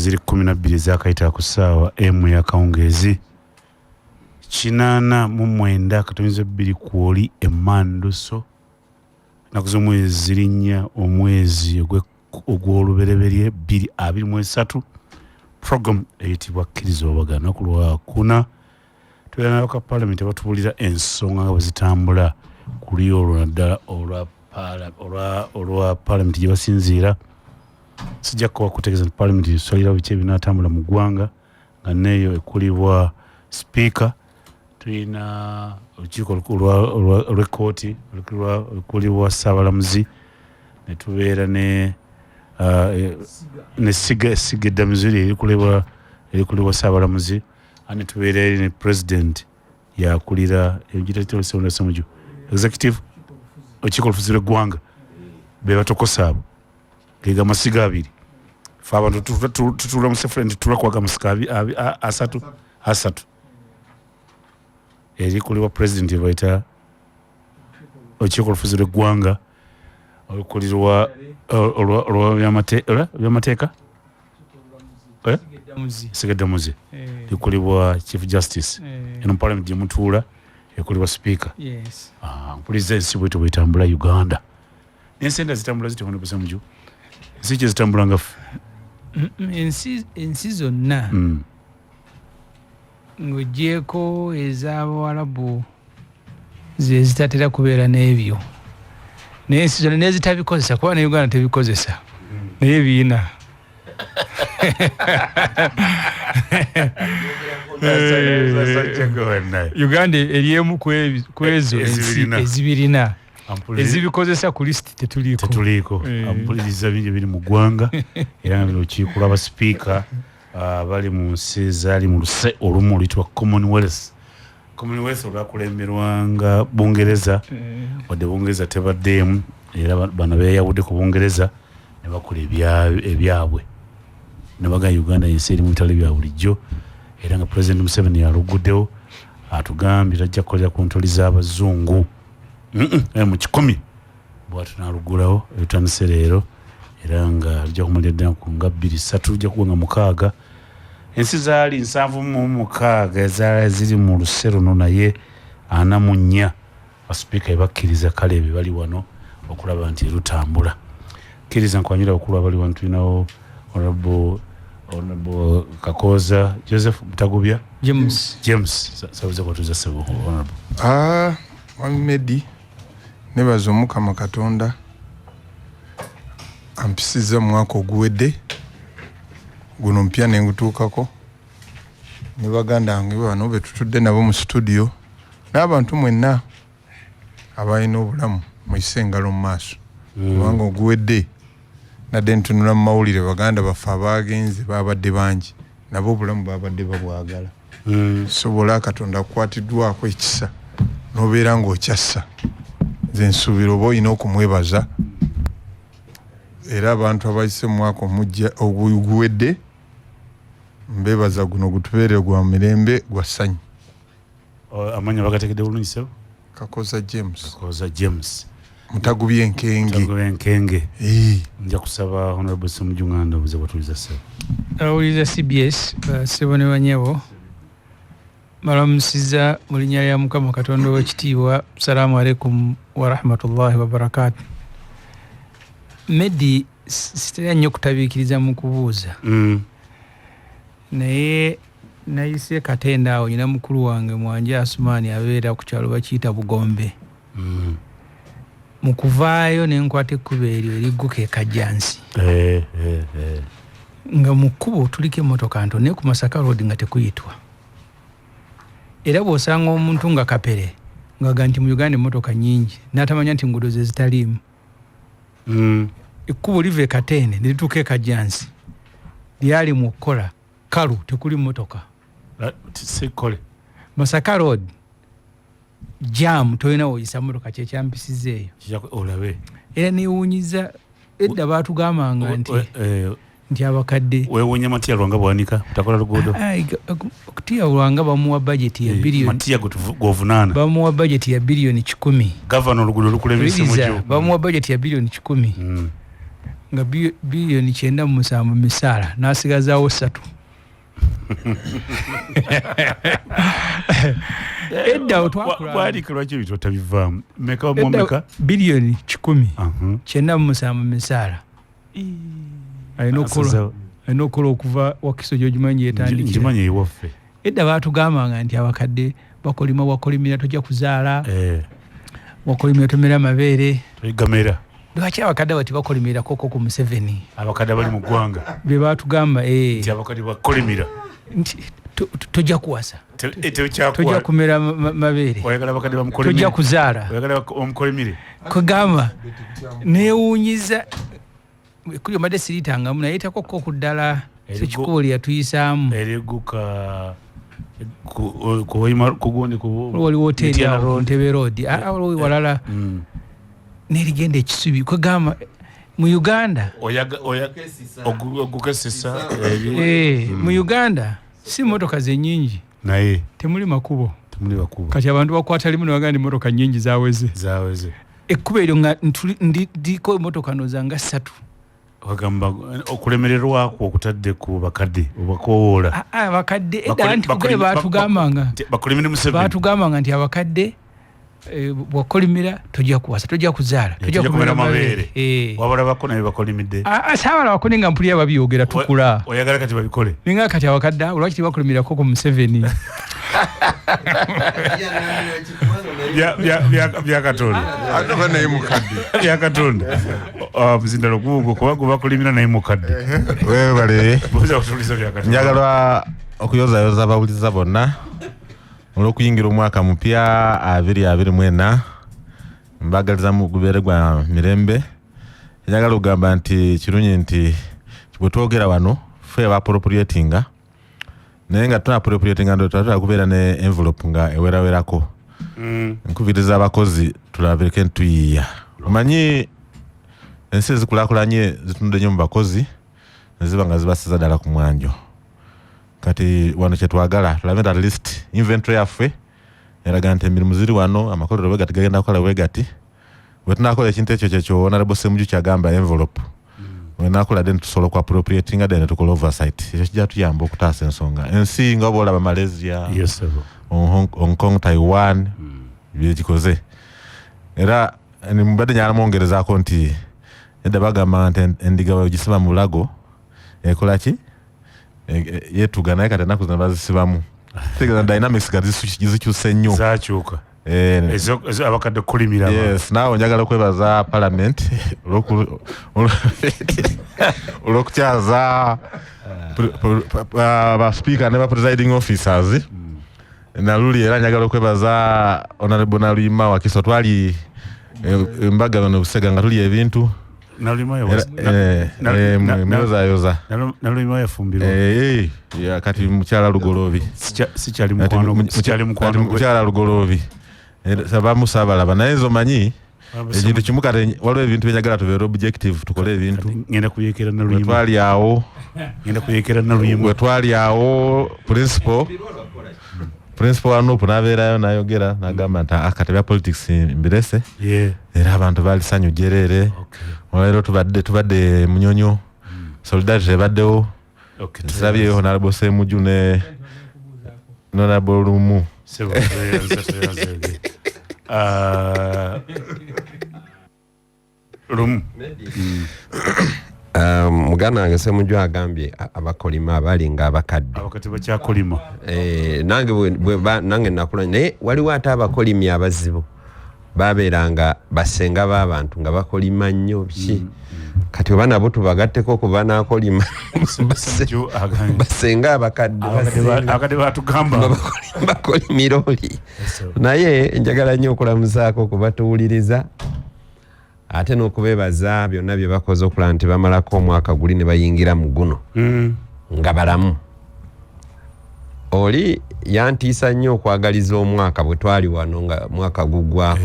Ziri 12 zakayita ku ssaawa emu yakawungeezi, 89.2 kwoli emanduso. Ennaku z'omwezi ziri 4, omwezi ogw'olubereberye 2023. Program eyitibwa Kkiriza Obaga. Lunaku lwakuna, tubeera n'abaka parliament abatubuulira ensonga nga bwe zitambula kuli olwo, naddala olwa parliament gye basinziira. Sijja kuba kutegeeza nti parliament esalirawo biki ebinaatambula mu ggwanga, nga neeyo ekulibwa sipiika. Tulina olukiiko olw'ekkooti olukulibwa ssaabalamuzi, ne tubeera ne essiga eddamuzi erikulibwa ssaabalamuzi, ate ne tubeera eri ne president yakulira egitasemuju executive, olukiiko olufuzi lw'eggwanga, be batokosa. Abo gega masiga abiri. Fe abantu tutuula mu sefula nti tutula kwaga amasiga asatu asatu. Erikulibwa president bayita olukiiko olufuzi lw'eggwanga, olukulirwa olwa byamateeka, eh? Essiga eddamuzi likulibwa chief justice. Eno parliament gye mutuula ekulibwa speaker. Yes. Ah, mpuliza ensi bwetyo bwetambula Uganda n'ensi endala zitambula zityo. Honorable Ssemujju, ensi ki zitambula nga ffe? Ensi zonna ng'ogyeko ez'Abawalabu ze zitatera kubeera n'ebyo, naye ensi zonna neezitabikozesa, kuba ne Uganda tebikozesa, naye biina. Uganda eri emu ku ezo ensi Ezibirina. Ezibirina, ezibikozesa ku lisiti tetuliiko. Tetuliiko. Ampuliriza, bingi ebiri mu ggwanga, era nga bino olukiiko lw'abasipiika bali mu nsi ezaali mu luse olumu oluyitibwa Commonwealth. Commonwealth olwakulemberwanga Bungereza, wadde Bungereza tebaddeemu, era bano beeyawudde ku Bungereza ne bakola ebyabwe ne bagaa Uganda ensi eri mu bitalo bya bulijjo. Era nga President Museveni yaluguddewo, atugambye tajja kukolera ku ntoli z'abazungu. Mu 100 bwatu nalugulawo. Ebitandise leero era nga lujja kumalira ddala ku nga 2 3, lujja kuba nga 6. Ensi zaali 76 ezaali ziri mu luse luno, naye 44 basipiika ebakkiriza. Kale ebyo bali wano okulaba nti lutambula. Kkiriza nkwanyira abakulu abali wano. Tulinawo Honorable Kakooza Joseph Mutagubya. James. James, sabuze kwatuza sebo honorable. Ah, Mwami Medi, nebaza Omukama Katonda ampisizza mu mwaka oguwedde guno mpya nengutuukako ne baganda bange bano be tutudde nabo mu studio n'abantu mwenna abalina obulamu. Muyise engalo mu maaso, kubanga oguwedde nadde ntunula mu mawulire, baganda baffe abagenze babadde bangi, nabo obulamu babadde babwagala. Sobola Katonda akukwatiddwako ekisa n'obeera ng'okyassa, nze nsuubira oba olina okumwebaza. Era abantu abayise mu mwaka omujja oguwedde mbebaza, guno gutubeere gwa mirembe, gwa ssanyu. Amanya bagategedde bulungi, sebo? Kakoza James. Kakoza James. Mutagubye enkenge. Mutagubye enkenge. Eh. Nja kusaba Honorable Ssemujju Nganda obuze bwatuliza, sebo. Abawuliriza CBS, basebo ne banyabo, balamusiza mu linnya lya Mukama Katonda ow'ekitiibwa. Salaamu alaikum warahmatullahi wabarakaatu. Medi, sitera nnyo kutabiikiriza mu kubuuza, naye nayise Katenda awo, nyina mukulu wange Mwanje Asumaani abeera ku kyalo bakiyita Bugombe. Mu kuvaayo nenkwata ekkubo eryo erigguka Ekajjansi, nga mu kkubo tuliko emmotoka ntono, naye ku Masaka Road nga tekuyitwa. Era bw'osanga omuntu nga kapere ngaga nti mu Uganda emmotoka nnyingi, n'atamanya nti nguudo ze zitaliimu. Ekkubo liva e Katende ne lituuka e Kajjansi lyali mu kukola kalu, tekuli mmotoka. Sikole. Masaka Road jam, tolina woyisa mmotoka. Kyekyampisiza eyo. Olabe. Era newunyiza, edda baatugambanga nti nti abakadde Wewunya Matiya Lwanga bwanika takola luguudo. Matiya Lwanga bamuwa bajeti ya biliyoni Matiya gwovunaana. Bamuwa bajeti ya biliyoni 100. Gavana, oluguudo lukulemese. Bamuwa bajeti ya biliyoni 100. Nga 97 billion misaala, n'asigazaawo 3. Edda otwakula Bwalika lwaki ebintu otabivaamu? Meka mwameka? 197 billion misaala. Alina okukola, alina okukola okuva Wakiso gyogimanyi yetandikira. Ngimanyi, ewaffe. Edda baatugambanga nti abakadde bakolima, wakolimira tojja kuzaala, wakolimira tomera amabeere. Toyigamera. Lwaki abakadde abo tebakolimira koko ku Museveni? Abakadde abali mu ggwanga? Bye batugamba, eh. Nti abakadde bakolimira. Nti tojja kuwasa, tojja Tekyakuwa kumera mabeere, Oyagala abakadde tojja bamukolimire? kuzaala. Oyagala omukolimire? Kugamba newunyiza kuli omadde siriitangamu nayitako ko ku ddala sekikubo lye yatuyisaamu. Eriguka kugundi ku Waliwo hoteri Mityana awo Road. Ntebe Road. Ah, ah, waliwo walala nerigenda ekisubi. Kwegamba mu Uganda Ogukesisa. Mu Uganda si motoka zenyingi, Naye temuli makubo. Temuli bakubo. Kati abantu bakwata limu nebagamba nti motoka nyingi zaweze. Zaweze. Ekkubo eryo nga ndiko emotoka noza nga ssatu. Bagamba okulemererwakwo okutadde ku bakadde obakowoola. Ah, ah, abakadde edda nti kugaye batugambanga Bakolimire Museveni. Batugambanga nti abakadde, bwakolimira tojja kuwasa, tojja kuzaala, tojja tojja kumera kumera mabeere. mabeere. Wabalabako naye bakolimidde? Ah, ah, saabalabako naye nga mpulira babyogera tukula. Oyagala kati babikole? Ninga kati abakadde abo lwaki tebakolimirako ku Museveni? Byakatonda. Ate oba naye mukadde. Byakatonda. Muzindalo guugwo kuba gwe bakolimira naye mukadde. Webale. Buuza kutuliza Byakatonda. Njagala okuyozayoza abawuliza bonna olw'okuyingira omwaka mupya 2024. Mbagaliza gubeere gwa mirembe. Njagala okugamba nti kirungi nti bwe twogera wano ffe abaappropriatinga, naye nga tunaappropriatinga ndo twatera kubeera ne envelope nga ewerawerako. Nkubiriza abakozi tulabireke ntuyiiya. Omanyi ensi ezikulaakulanye zitunudde nnyo mu bakozi neziba nga zibasiza ddala ku mwanjo. Kati wano kyetwagala tulabe nti at least inventory yaffe eraga nti emirimu ziri wano, amakolero bwe gati gagenda kukola bwe gati. Bwe tunakola ekintu ekyo kyekyo Honorable Semuju kyagamba, envelope wenakola, then tusobola okuappropriatinga, then tukola oversight. Ekyo kijja tuyamba okutaasa ensonga ensi nga oba olaba Malaysia, Yes, sir. Hong Kong, Taiwan byekikoze. Era mbadde njagala mwongerezaako nti edda bagamba nti endiga bwegisiba mu bulago ekola ki? Yetuga, naye kati ennaku zino bazisibamu. Tegeeza dynamics kati zikyuse nnyo. Zakyuka. Abakadde kulimira. Yes, naawe njagala okwebaza parliament olw'okukyaza ba speaker ne ba presiding officers naluli. Era njagala okwebaza Honorable Naluyima Wakiso. Twali embaga bano Busega nga tuli ebintu. Naluyima. Mweyozayoza. Naluyima yafumbirwa. Kati mukyala Lugoloobi. Sikyali Kati mukwano, sikyali mukwano gwe. Mukyala Lugoloobi abamu saabalaba, naye nze omanyi ekintu kimu. Kati waliwo ebintu byenjagala tubeere objective, tukole ebintu. Ngenda kuyekera Bwe Naluyima. twali awo, Ngenda kuyekera Naluyima. bwe twali awo, principal wa NUP n'abeerayo n'ayogera n'agamba nti, "Ah, kati ebya politics mbirese." Era abantu baali sanyu jereere. Olwaleero tubadde Munyonyo, solidarity ebaddewo. Nsabye Honorable Semuju ne Honorable Lumu. Sebo, tweyanze, tweyanze. Ah, Lumu. Muganda wange Semuju agambye abakolima abali nga abakadde. Abakadde bakyakolima. Nange nange nakula, naye waliwo ate abakolimi abazibu babeeranga basenga b'abantu nga bakolima nnyo biki. Kati oba nabo tubagatteko ku banaakolima Semuju agambye basenga abakadde basenga. Abakadde batugamba. Nga bakolimira oli. Naye njagala nnyo okulamusaako okubatuwuliriza ate n'okubeebaza byonna bye bakoze okulaba nti bamalako omwaka guli ne bayingira mu guno nga balamu. Oli yantiisa nnyo okwagaliza omwaka bwe twali wano nga mwaka guggwako,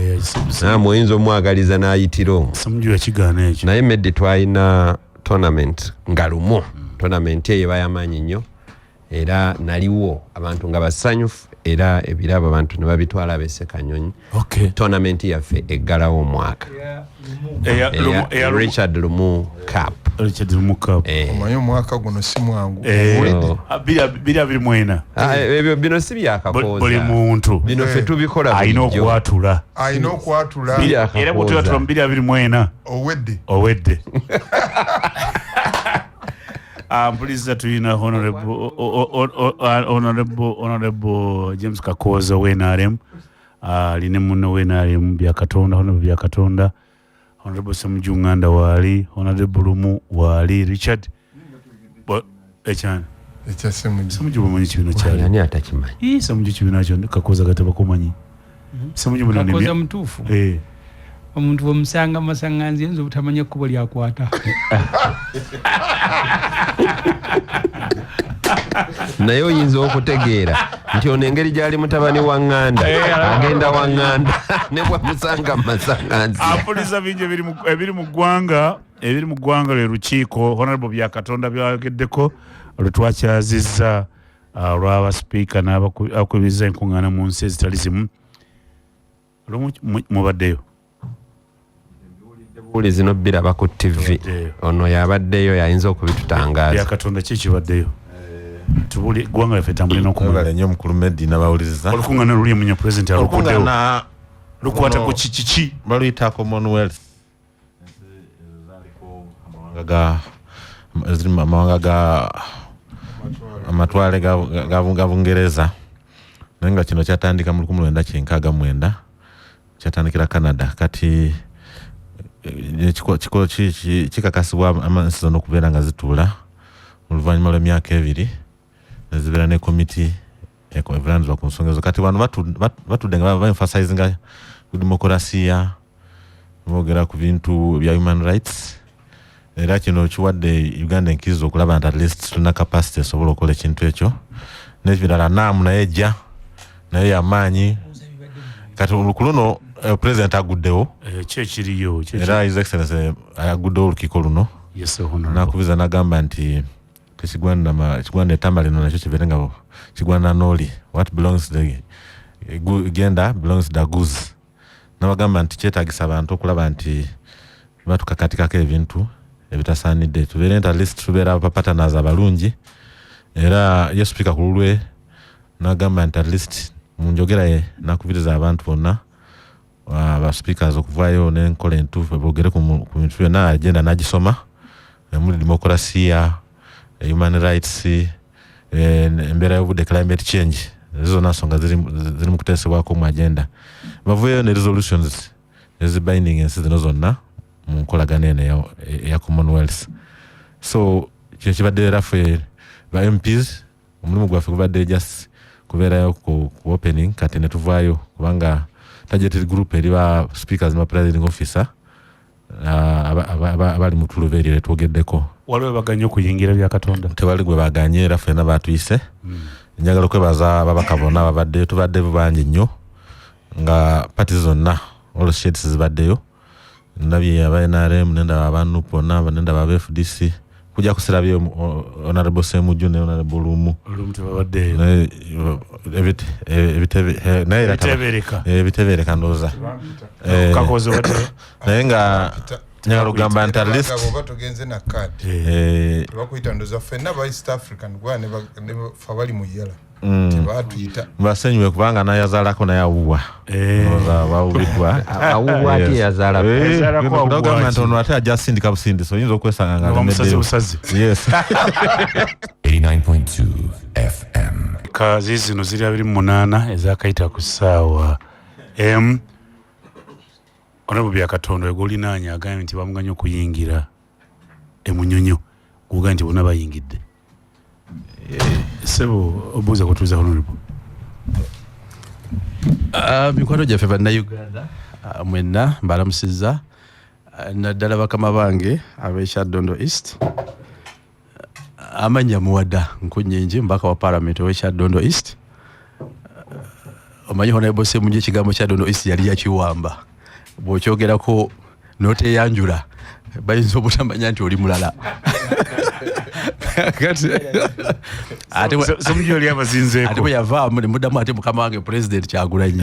namwe oyinza omwagaliza n'ayitira omwo. Semuju yakigaana ekyo. Naye meddi twalina tournament nga lumu, tournament eyo eba yamaanyi nnyo era naliwo, abantu nga basanyufu. Era ebirabo abantu ne babitwala ab'esekanyonyi. Tournament yaffe eggalawo omwaka. Eya Richard Lumu Cup. Richard Lumu Cup. Omanyi omwaka guno si mwangu. 2024. Ebyo bino si byakakooza. Buli muntu bino ffe tubikola alina okwatula. Alina okwatula. Era bw'otwatula mu 2024 owedde. Owedde. Mpuliza tulina Honorable James Kakooza wa NRM, aline munno wa NRM Byakatonda, Honorable Byakatonda, Honorable Ssemujju Nganda waali, Honorable Lumu waali, Richard ekyani ekya Ssemujju. Ssemujju bwemanyi kibiina kyali. Ani atakimanyi? Ssemujju kibiina kyo Kakooza gatabakumanyi. Ssemujju bino Kakooza mutuufu. Omuntu bw'omusanga mu masaŋŋanzi yinza obutamanya ekkubo lyakwata. Naye oyinza okutegeera nti ono engeri gy'ali mutabani wa Ŋŋanda agenda wa Ŋŋanda ne bw'amusanga mu masaŋŋanzi. Apuliza bingi ebiri mu ggwanga, ebiri mu ggwanga lwe lukiiko Honorable Byakatonda byayogeddeko lwe twakyazizza olw'aba sipiika n'abakubiriza enkuŋŋaana mu nsi ezitali zimu. Lumu mubaddeyo. Buli zino biraba ku TV. Ono yabaddeyo yayinza okubitutangaaza. Byakatonda ki kibaddeyo? Tubuli ggwanga lyaffe tambule n'okumanya. Mwebale nnyo mukulu Meddy n'abawuliriza. Olukuŋŋaana luli emunyo President alukuddewo. Lukwata ku kiki? Baluyita Commonwealth. Amawanga ga amatwale ga Bungereza. Naye nga kino kyatandika mu 1969, kyatandikira Canada. Kati kikakasibwa ensi zonna okubeera nga zituula oluvannyuma lw'emyaka 2 ne zibeera ne komiti evunaanyizibwa ku nsonga ezo. Kati wano batudde nga ba-emphasizinga ku demokurasiya, boogera ku bintu bya human rights. Era kino kiwadde Uganda enkizo okulaba nti at least tulina capacity esobola okukola ekintu ekyo. N'ebirala NAM naye ejja naye yamaanyi. Kati ku luno President aguddewo. Ki ekiriyo? Era His Excellency aguddewo olukiiko luno. N'akubiza n'agamba nti tekigwana ettamba lino nakyo kibeere nga kigwana n'oli. What belongs to the gender belongs to the goose. N'abagamba nti kyetaagisa abantu okulaba nti batukakatikako ebintu ebitasaanidde. Tubeere nti at least tubeera abapartners abalungi. Era ye Speaker ku lulwe n'agamba nti at least mu njogera ye n'akubiriza abantu bonna aba speakers okuvaayo n'enkola entuufu boogere ku bintu byonna, agenda n'agisoma emuli demokurasiya, human rights, embeera y'obudde, climate change. Ezo zonna nsonga ziri mu kuteesebwako mu agenda. Bavuyeyo ne resolutions ezibinding ensi zino zonna mu nkolagana eno eya Commonwealth. So kino kibadde era ffe ba MPs omulimu gwaffe gubadde just kubeerayo ku opening, kati ne tuvaayo kubanga targeted group eri ba speakers ne presiding officer abali mu tuluba eryo twogeddeko. Waliwo baganye okuyingira Byakatonda? Tewali gwe baganye, era ffenna batuyise. Njagala okwebaza ababaka bonna ababaddeyo, tubadde bangi nnyo nga party zonna all shades zibaddeyo. Ndabye aba NRM, nendaba aba NUP bonna, nendaba aba FDC. Kujja kusirabye Honorable Ssemujju ne Honorable Lumu. Lumu tebabaddeyo. Ebitebeereka ndowooza. Kakooza obaddeyo? Naye nga njagala okugamba nti at least oba togenze na card tebakuyita ndowooza ffenna ba East African gwa ne ffe abali mu yala tebatuyita. Basenyiwe kubanga naye yazaalako naye awuwa. Bawubiddwa. Awuwa ate yazaalako. Ogamba nti ono ate ajja asindika busindisi, oyinza okwesanga nga bamusaze busazi. Yes. 89.2 FM. Kazi zino ziri 28 ezakayita ku ssaawa M. Honorable Byakatonda egolinaanya agambye nti bamuganye okuyingira emunyonyo kuga nti bonna bayingidde. Ssebo obuuza kutuuza Honorable. Mikwano gyaffe bannayuganda mwenna mbalamusizza, naddala bakama bange ab'e Kyaddondo East. Amannya Muwada Nkunnyingi, mubaka wa Parliament ow'e Kyaddondo East. Omanyi Honorable Ssemujju ekigambo Kyaddondo East yali yakiwamba. Bw'okyogerako n'oteyanjula bayinza obutamanya nti oli mulala. Kati ate Ssemujju yali abazinzeeko. Ate bwe yavaamu ne muddamu ate mukama wange President Kyagulanyi.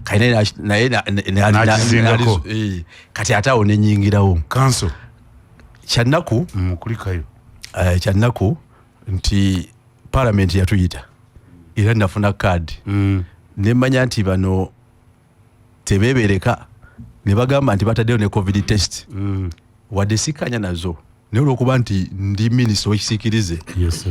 Kati naye N'akizingako. Kati ate awo ne nnyingirawo. Council. Kyannaku. Kulikayo. Kyannaku nti parliament yatuyita era nafuna card. Ne mmanya nti bano tebeebereka, ne bagamba nti bataddeyo ne COVID test. Wadde sikkanya nazo, naye olwokuba nti ndi minisita ow'ekisiikirize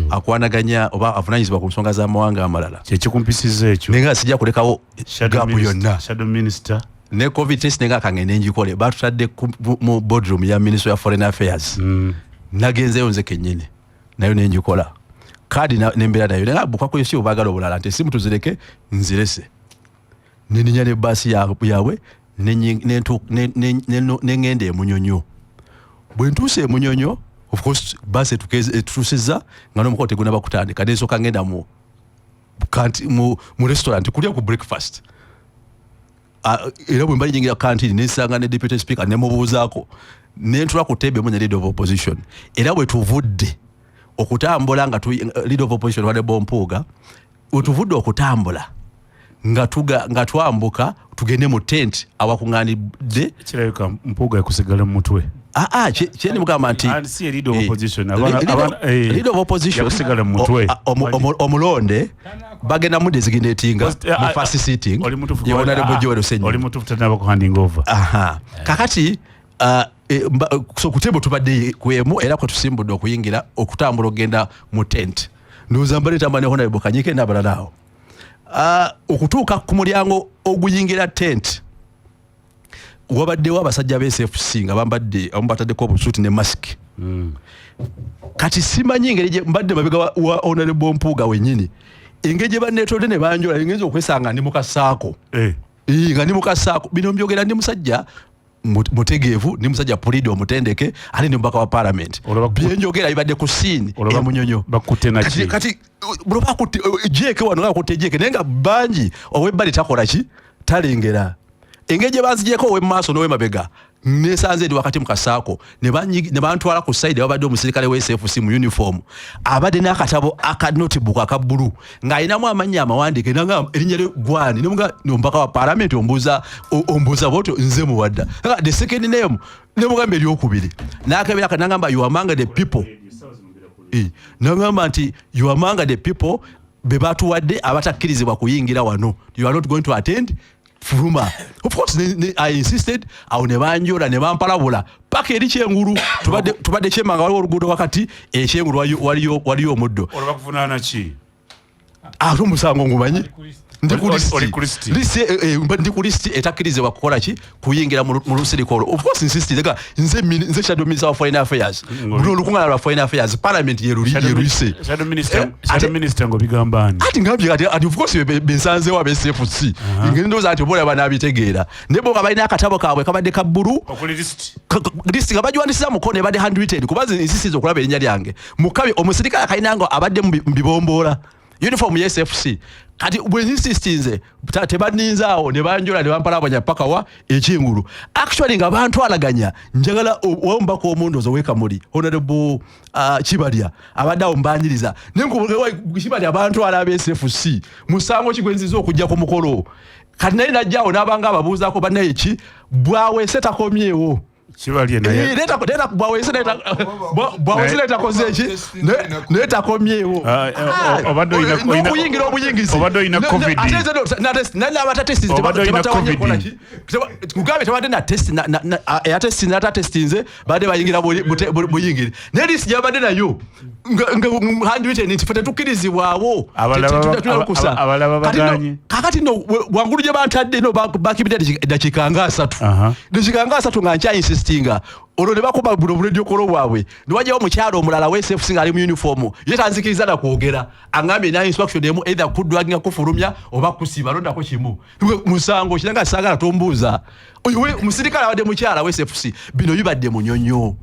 akwanaganya oba avunaanyizibwa ku nsonga z'amawanga amalala, Kyekikumpisiza ekyo. Naye nga sijja kulekawo Shadow gap minister, yonna. Shadow minister. Ne COVID test nenga kangende njikole, batutadde mu boardroom ya Ministry of Foreign Affairs. Nagenzeyo nze kennyini nayo nenjikola kaadi nembeera nayo, naye bukwako si obaagala obulala nti esimu tuzireke, nzirese, neninya ne baasi yaabwe neŋŋenda emunyonyo. Bwe ntuuse emunyonyo, of course baasi etutuusizza nga n'omukolo tegunaba kutandika, nensooka ngenda mu restaurant kulya ku breakfast. Era bwe mba nyingira kantini nensanga ne deputy speaker, nemubuuzaako, nentula ku tebe emu ne leader of opposition. Era bwe tuvudde okutambula nga leader of opposition Honorable Mpuuga, bwe tuvudde okutambula nga twambuka tugende mu tent awakuŋŋaanidde. Kirabika Mpuuga yakusigala mu mutwe. Aa, kyendi mugamba nti And si leader of opposition. Leader of opposition Yakusigala mu mutwe. Omulonde bagenda mu designatinga mu first sitting Oli mutuufu. ye Honorable Joel Ssenyonyi. Oli mutuufu, tanaba ku handing over. Aha. Kakati so ku table tubadde kwemu era kwe tusimbudde okuyingira okutambula okugenda mu tent. Ndowooza mbadde ntambula ne Honorable Kanyike n'abalala awo. Okutuuka ku mulyango oguyingira tent, wabaddewo abasajja ba SFC nga bambadde, abamu bataddeko obusuuti ne mask. Kati simanyi engeri gye mbadde mabega wa Honorable Mpuuga wennyini, engeri gye banneetolodde ne banjola, ngenza okwesanga ndi mu kasaako. Nga ndi mu kasaako. Bino mbyogera ndi musajja mutegeevu, ndi musajja pulidi omutendeke, ate ndi mubaka wa parliament. Byenjogera bibadde ku scene emunyonyo. Bakutte naki? Kati bwe bakutte jeeke wano, nga bakutte jeeke, naye nga bangi ow'ebbali takola ki, talengera. Engeri gye banzigyeko ow'emmaaso n'ow'emabega, nesanze ndi wakati mu kasaako, ne bantwala ku side wabadde omusirikale wa SFC mu uniform, abadde n'akatabo aka notebook aka bbulu ng'alinamu amannya amawandiike, nanga erinnya lye gwani, nemuga omubaka wa parliament ombuuza bwotyo, nze Muwadda. Nga the second name, nemugamba eryokubiri, n'akebera ka nangamba, "You are among the people." Nangamba nti, "You are among the people be batuwadde abatakkirizibwa kuyingira wano. You are not going to attend, fuluma." Of course I insisted. Awo ne banjola ne bampalabula paka eri Kyengulu. Tubadde Kyemanga, waliwo oluguudo wakati ekyengulu, waliyo omuddo. Olwo bakuvunaana ki? Ate omusango ngumanyi, ndi ku Oli ku list. list. List, ndi ku list etakkirizibwa kukola ki, kuyingira mu lusirika olwo. Of course insisted nga nze shadow minister of foreign affairs. Luno olukuŋŋaana lwa foreign affairs, parliament yeruyise. Shadow minister, shadow minister ng'obigamba ani? Ati ngambye ati of course bensanzeewo aba SFC, ngeri ndowooza nti oba olaba n'abitegeera, naye bo nga balina akatabo kaabwe kabadde ka bbulu. Okuli list. List nga bagiwandisiza mukono, ebadde handwritten, kuba nze insisiza okulaba erinnya lyange mukabi. Omusirikale akalina nga abadde mu bibomboola uniform ya SFC. Kati bwe insistinze tebaninzaawo, ne banjola ne bampalabanya paka wa ekingulu. Actually nga bantwalaganya, njagala omubaka omundozo w'ekamuli Honorable Kibalya abadde awo mbanyiriza, naye Kibalya bantwala aba SFC, musango ki gwe nziza okujja ku mukolo? Kati naye najjaawo n'abanga ababuuzaako bannaye ki bwaweese takomyewo. Kibalya naye Bwaweese naye takoze eki, naye takomyewo. Obadde n'okuyingira obuyingizi. Obadde olina COVID. Ate nze n'abatatestinze Obadde olina tebatawanya COVID. kukola ki? Kugambye tebadde na test eyatestinze n'atatestinze badde bayingira buyingire, naye list gyabadde nayo nga handwritten nti ffe tetukkirizibwawo. Abalala abalala Kati no- babaganye. Kakati no wangulu gye bantadde no bakibidde dakiika nga 30, dakiika nga 30 nga nkya insistinga. Olwo ne bakuba buno buledyokolo bwabwe, ne wajjawo omukyalo omulala wa SFC ng'ali mu uniform, ye tanzikiriza na kwogera. Angambye na instruction emu, either kudwaginga kufulumya oba kusiba, londako kimu. Musango kiranga saagala tombuuza. Oyo omusirikale abadde mukyala wa SFC. Bino bibadde munyonyo.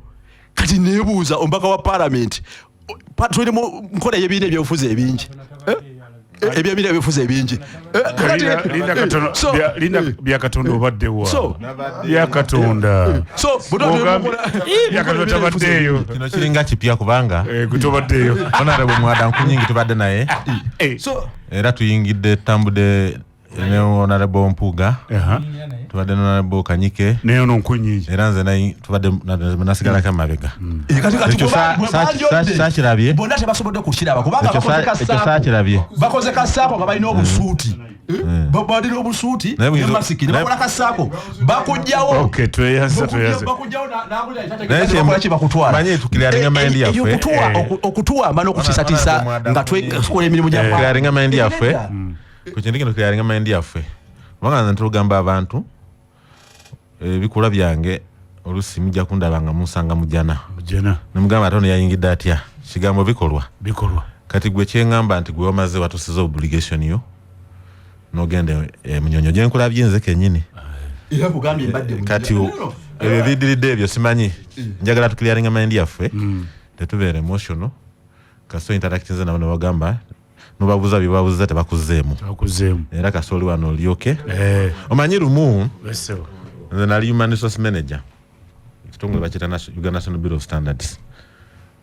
Kati nebuuza omubaka wa parliament, tuli mu nkola y'ebibiina ebyobufuzi ebingi. Ebyemira ebifuzi ebingi. Linda katono, linda Byakatonda obaddewa? Byakatonda. So Byakatonda tabaddeeyo. Kino kiringa kipya kubanga gwe tobaddeeyo. Honorable Mwada nkunyingi tubadde naye. So era tuyingidde tambudde ne Honorable Mpuuga. Tubadde ne Honorable Kanyike. Naye ono nkunyingi. Era nze naye tubadde nasigalako emabega. Kati Ekyo saakirabye. Bonna tebasobodde kukiraba kubanga Ekyo bakoze kasaako. saakirabye. Bakoze kasaako nga balina obusuuti. Balina obusuuti Naye ne buyinza- masiki ne bakola kasaako. Bakugyawo. Okay, tweyanze, tweyanze. Bakugyawo Naye n'akulira ki bakutwala. Manyi tukiraringa mind yaffe. Okutuwamba n'okutiisatiisa Honorable nga tukola emirimu gya Tukiraringa mind yaffe. Ku kintu kino tukiraringa mind yaffe. Kubanga nze ntulugamba abantu, ebikolwa byange oluusi mujja kundaba nga munsanga mujjana. Mujjana. Ne mugamba ate ono yayingidde atya? Kigambo bikolwa. Bikolwa. Kati gwe kyeŋŋamba nti gwe wamaze watuusiza obligation yo n'ogenda Munyonyo gye nkulabye nze kennyini. Era nkugambye mbadde mu Kati No, no. ebyo biddiridde ebyo simanyi. Njagala tukiraringa mind yaffe. Tetubeera emotional. Kasita interactinze nabo ne bagamba nobabuuza bye babuuza tebakuzzeemu. Tebakuzzeemu. Era kasita oli wano olyoke. Omanyi lumu, Besebo. nze nali human resource manager. Ekitongole bakiyita Uganda National Bureau of Standards.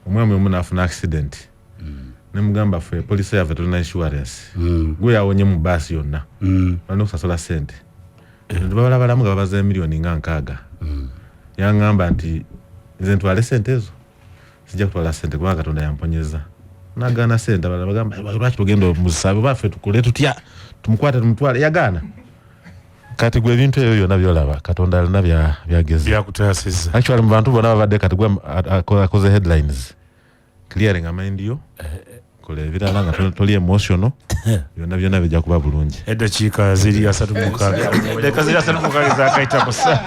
Omwami omu n'afuna accident. Ne mugamba ffe poliisi yaffe tulina insurance. Gwe yawonye mu baasi yonna. Balina okusasula ssente. Babalabalamu nga babaza emiliyoni nga 6. Yaŋŋamba nti nze ntwale ssente ezo. Sijja kutwala ssente kubanga Katonda yamponyeza. Nagaana ssente, abalala bagamba, lwaki tugenda omusabe baffe tukole tutya? Tumukwate tumutwale. Yagaana. Kati gwe ebintu ebyo byonna by'olaba Katonda alina byageza. Byakutaasizza. Actually mu bantu bonna babadde kati gwe akoze headlines. Clearing a mind yo. Kola ebirala nga toli emotional. Byonna byonna bijja kuba bulungi. Eddakiika ziri 36. Eddakiika ziri 36 zaakayita ku ssaawa.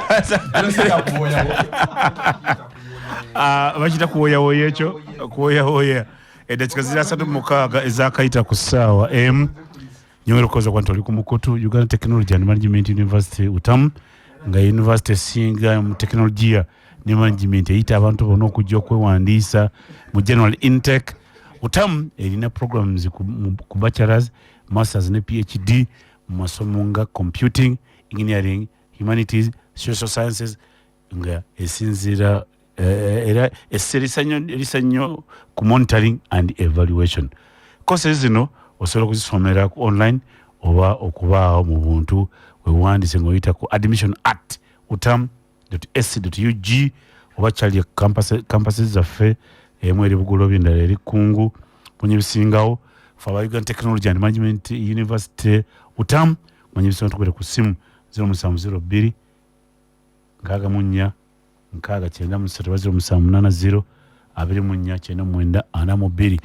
Bakiyita kuwoyawoya ekyo, kuwoyawoya. Eddakiika ziri 36 ezaakayita ku ssaawa emu. Nyongera okukoza kuba nti oli ku mukutu Uganda Technology and Management University UTAM, nga university esinga mu tekinologiya ne management eyita abantu bonna okujja okwewandiisa mu general intake. UTAM erina programs ku bachelors, masters ne PhD mu masomo nga computing, engineering, humanities, social sciences, nga esinziira, era esse erisa nnyo ku monitoring and evaluation. Courses zino osobola okuzisomera ku online oba okubaawo mu buntu. Wewandiise ng'oyita ku admission at utam dot ac dot u g oba kyali campuses zaffe, emu eri Bugolobi, endala eri Kkungu. Mwenye bisingawo fe aba Uganda Technology and Management University UTAM, mwenye bisingawo tukubire ku ssimu zero musanvu zero bbiri nkaaga mu nnya nkaaga kyenda mu ssatu oba zero musanvu munaana zero abiri mu nnya kyenda mu mwenda ana mu bbiri.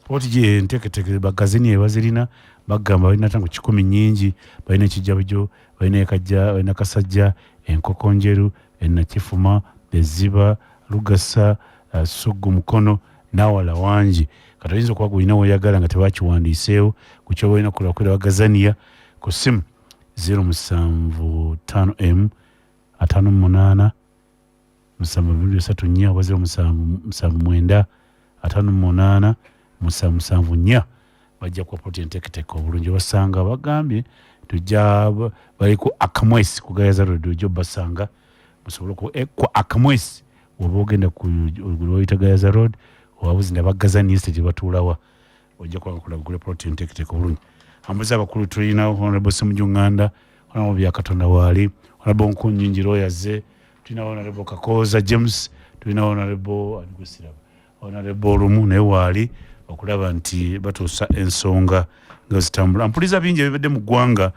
Poti gye enteekateeka bagazini ebazirina bagamba balina tango 1,000 nnyingi, balina ekijjabujo, balina ekajja, balina kasajja, enkoko njeru, ennakifuma, ezziba, lugasa, suggu mukono n'awala wangi. Kati oyinza okuba gw'olina w'oyagala nga tebakiwandiiseewo, ku ky'oba olina okukola kwera bagazaniya ku ssimu zero musanvu ttaano emu ataano mu munaana musanvu bbiri ssatu nnya oba zero musanvu musanvu mwenda ataano mu munaana musanvu musanvu nnya. Bajja kuwa ploti enteekateeka obulungi. Obasanga bagambye tujja bali ku Akamwesi ku Gayaza Road, ojja obasanga musobole ku Akamwesi oba ogenda ku lwoyita Gayaza Road oba buzinda Bagazani Estate batuulawa, ojja kuba nga gula ploti enteekateeka obulungi. Ambuzi abakulu tulina Honorable Ssemujju Nganda, Honorable Byakatonda waali, Honorable Nkunyingi Royaze, tulina Honorable Kakooza James, tulina Honorable Anigusiraba, Honorable Lumu naye waali okulaba nti batuusa ensonga nga zitambula. Mpuliza bingi ebibadde mu ggwanga.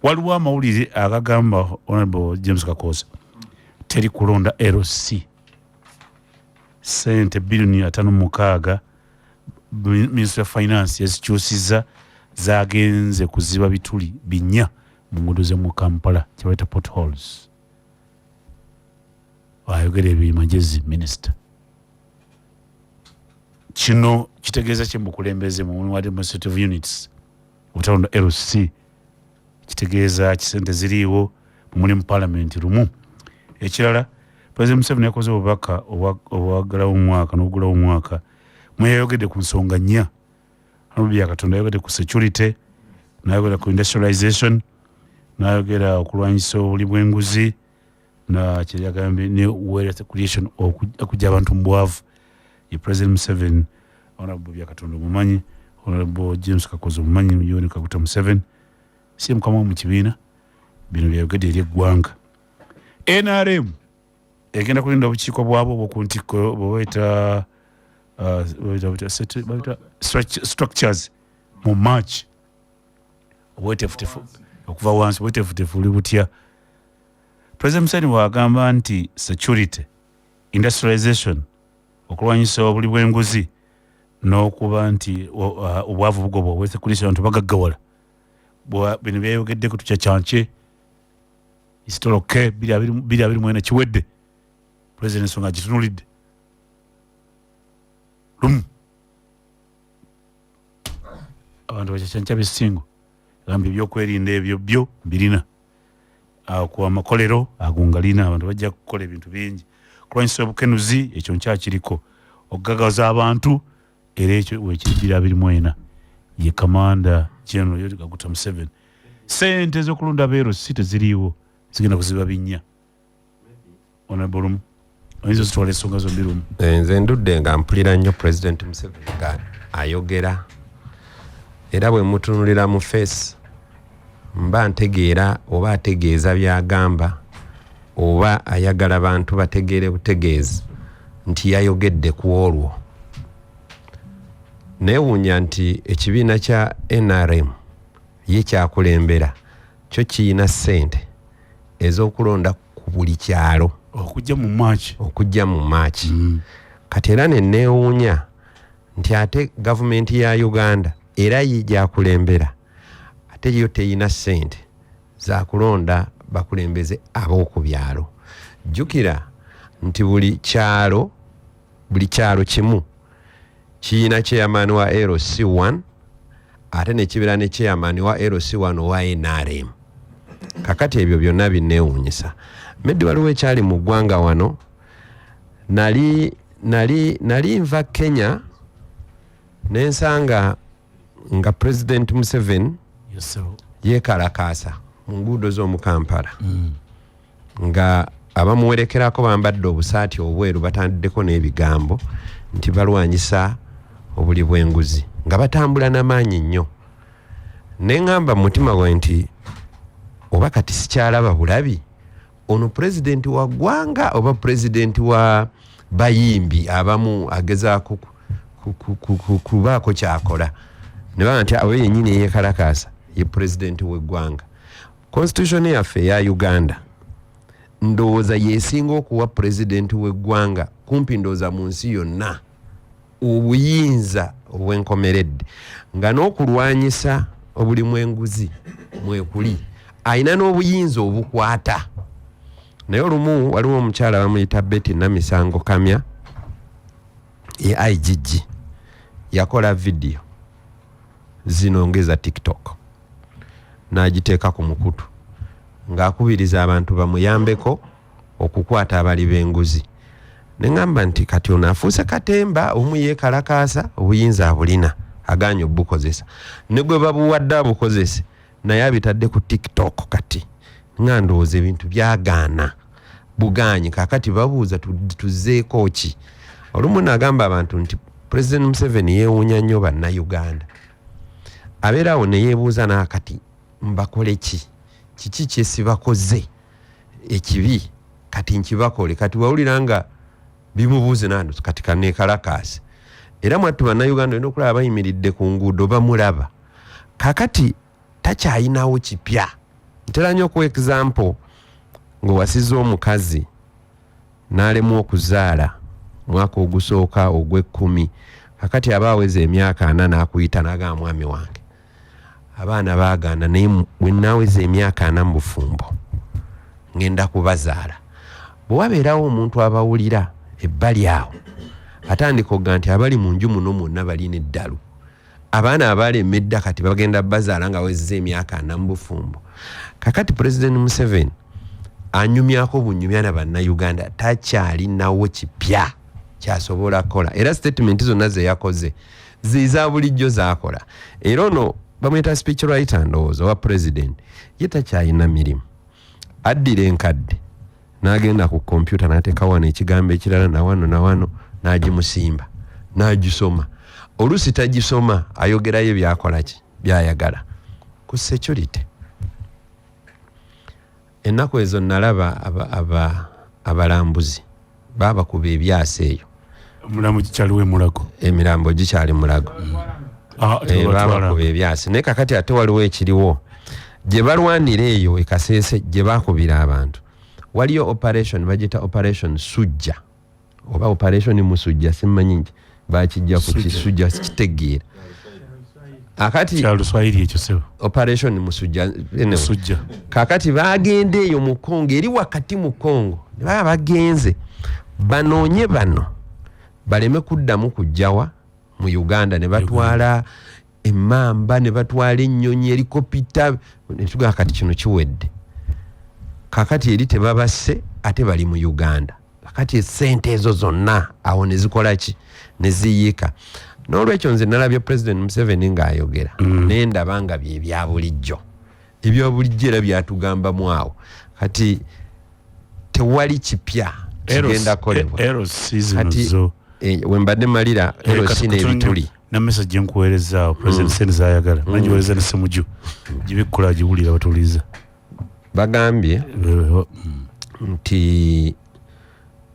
Waliwo amawulire agagamba Honorable James Kakooza teri kulonda LC ssente biliyoni ataano mu mukaaga Ministry of Finance yazikyusizza, zagenze kuziba bituli 4 mu nguudo z'omu Kampala kye bayita potholes. Ayogera ebyo magezi minisita. Kino kitegeeza ki mu bukulembeze mu mulimu wa administrative units? Obutalonda LC kitegeeza ki? Ssente ziriiwo mu mulimu parliament lumu. Ekirala, President Museveni yakoze obubaka obwagalawo omwaka n'obugulawo omwaka, mwe yayogedde ku nsonga nnya. Honorable Byakatonda ayogedde ku security, nayogera ku industrialization, nayogera okulwanyisa obuli bw'enguzi, na kyeyagambye ne wealth creation, okujja abantu mu bwavu. Ye President Museveni. Honorable Byakatonda omumanyi, Honorable James Kakozi omumanyi, Yoweri Kaguta Museveni si mukama mu kibiina. Bino byayogedde eri eggwanga. NRM egenda kulinda obukiiko bwabwo obwokuntikko bwebayita structures mu March. Obwetefutefu okuva wansi, obwetefutefu buli butya? President Museveni bwagamba nti security, industrialization, okulwanyisa obuli bw'enguzi n'okuba nti obwavu bugobwa, wealth creation, abantu bagaggawala, bino byayogeddeko tukyakyanke isitoloke 2024 kiwedde. President ensonga agitunulidde lumu, abantu bakyakyankya bisingo gamba ebyokwerinda ebyo byo mbirina, ku amakolero ago ngalina, abantu bajja kukola ebintu bingi, kulwanyisa obukenuzi ekyo nkyakiriko, okugagaza abantu era ekyo wekiri 2024. Ye Kamanda General Yoweri Kaguta Museveni. Sente ez'okulonda abeero si teziriiwo, zigenda kuziba binnya. Honorable Lumu, oyinza ozitwala ensonga zombi lumu. Nze ndudde nga mpulira nnyo President Museveni nga ayogera, era bwe mutunulira mu face mba ntegeera oba ategeeza by'agamba oba ayagala bantu bategeere butegeezi nti yayogedde ku olwo. Neewuunya nti ekibiina kya NRM ye kyakulembera kyo kiyina ssente ez'okulonda ku buli kyalo okujja mu March. Okujja mu March. Kati era ne neewuunya nti ate gavumenti ya Uganda era ye gyakulembera ate yo teyina ssente zakulonda bakulembeze ab'oku byalo. Jjukira nti buli kyalo kimu kiyina chairman wa LC1, ate nekibeera ne chairman wa LC1 owa NRM. Kakati ebyo byonna binneewuunyisa. Meddi, waliwo ekyali mu ggwanga wano. Nali nva Kenya nensanga nga President Museveni Yes, sir. yeekalakaasa mu nguudo z'omu Kampala, nga abamuwerekerako bambadde obusaati obweru, batandiddeko n'ebigambo nti balwanyisa obuli bw'enguzi, nga batambula n'amaanyi nnyo. Neŋŋamba mu mutima gwe nti oba kati sikyalaba bulabi ono pulezidenti wa ggwanga oba pulezidenti wa bayimbi abamu agezaako kubaako kyakola. Ne baba nti abo yennyini eyeekalakaasa ye pulezidenti w'eggwanga. Constitution yaffe eya Uganda ndowooza yesinga okuwa pulezidenti w'eggwanga kumpi ndowooza mu nsi yonna obuyinza obwenkomeredde, nga n'okulwanyisa obulimu enguzi mwekuli, ayina n'obuyinza obukwata. Naye olumu waliwo omukyala bamuyita Betty Namisango Kamya, ye IGG, yakola vidiyo zino ngeza TikTok n'agiteeka ku mukutu ng'akubiriza abantu bamuyambeko okukwata abali b'enguzi. Neŋŋamba nti kati ono afuuse katemba omu, yeekalakaasa, obuyinza abulina, agaanye obukozesa, ne gwe babuwadde abukozese naye abitadde ku TikTok. Kati nga ndowooza ebintu byagaana bugaanyi. Kakati babuuza tuzzeeko ki? Olumu nagamba abantu nti President Museveni yeewuunya nnyo Bannayuganda, abeeraawo ne yeebuuza naakati mbakole ki, kiki kyesibakoze ekibi kati nkibakole? Kati wawulira nga bimubuuze nando kati kaneekalakaase. Era mwattu Bannayuganda olina okulaba bayimiridde ku nguudo bamulaba. Kakati takyayinawo kipya. Ntera nnyo okuwa example ng'owasizza omukazi n'alemwa okuzaala mwaka ogusooka ogw'ekkumi. Kakati aba aweza emyaka 40 n'akuyita n'agamba, "Mwami wange, abaana baagaana, naye bwe naaweza emyaka 40 mu bufumbo ngenda kubazaala." Bwe wabeerawo omuntu abawulira ebbali awo atandika okuga nti abali mu nju muno mwonna balina eddalu, abaana abalema edda kati bagenda bazaala nga wezeza emyaka 40 mu bufumbo. Kakati President Museveni anyumyako bunyumya na Bannayuganda, takyalinawo kipya kyasobola kukola, era statement zonna zeyakoze Ziza bulijjo zakola. Era ono bamuyita speech writer ndowooza owa president, ye takyalina mirimu, addira enkadde n'agenda ku kompyuta n'ateeka wano ekigambo ekirala nawano nawano n'agimusimba n'agisoma. Oluusi tagisoma, ayogerayo byakola ki byayagala. Ku security ennaku ezo nalaba abalambuzi babakuba ebyasa eyo. Omulambo gikyaliwo emulago? Emirambo gikyali Mulago. Babakuba ebyasi, naye kakati ate waliwo ekiriwo gye balwanira eyo e Kasese gye bakubira abantu. Waliyo operation bagiyita Operation Sujja oba Operation Musujja, simmanyi nti bakijja ku kisujja, sikitegeera akati. Kyaluswayiri ekyo, sebo. Operation Musujja, anyway. Musujja. Kakati bagenda eyo mu Kongo, eri wakati mu Kongo, ne baba bagenze banoonye bano baleme kuddamu kujjawa mu Uganda, ne batwala emmamba, ne batwala ennyonyi, helicopter, netugamba kati kino kiwedde. Kakati eri tebabasse, ate bali mu Uganda. Kakati esente ezo zonna awo ne zikola ki? Ne ziyiika. N'olwekyo nze nalabye President Museveni ng'ayogera, naye ndaba nga bye bya bulijjo, ebya bulijjo era byatugambamu awo. Kati tewali kipya kigenda kukolebwa. LC zino Kati zo wembadde malira LC n'ebituli. Na message gyenkuweerezaawo, president sente zayagala nagiweereza ne Semuju, gibikkula agiwulira batuuliza. Bagambye nti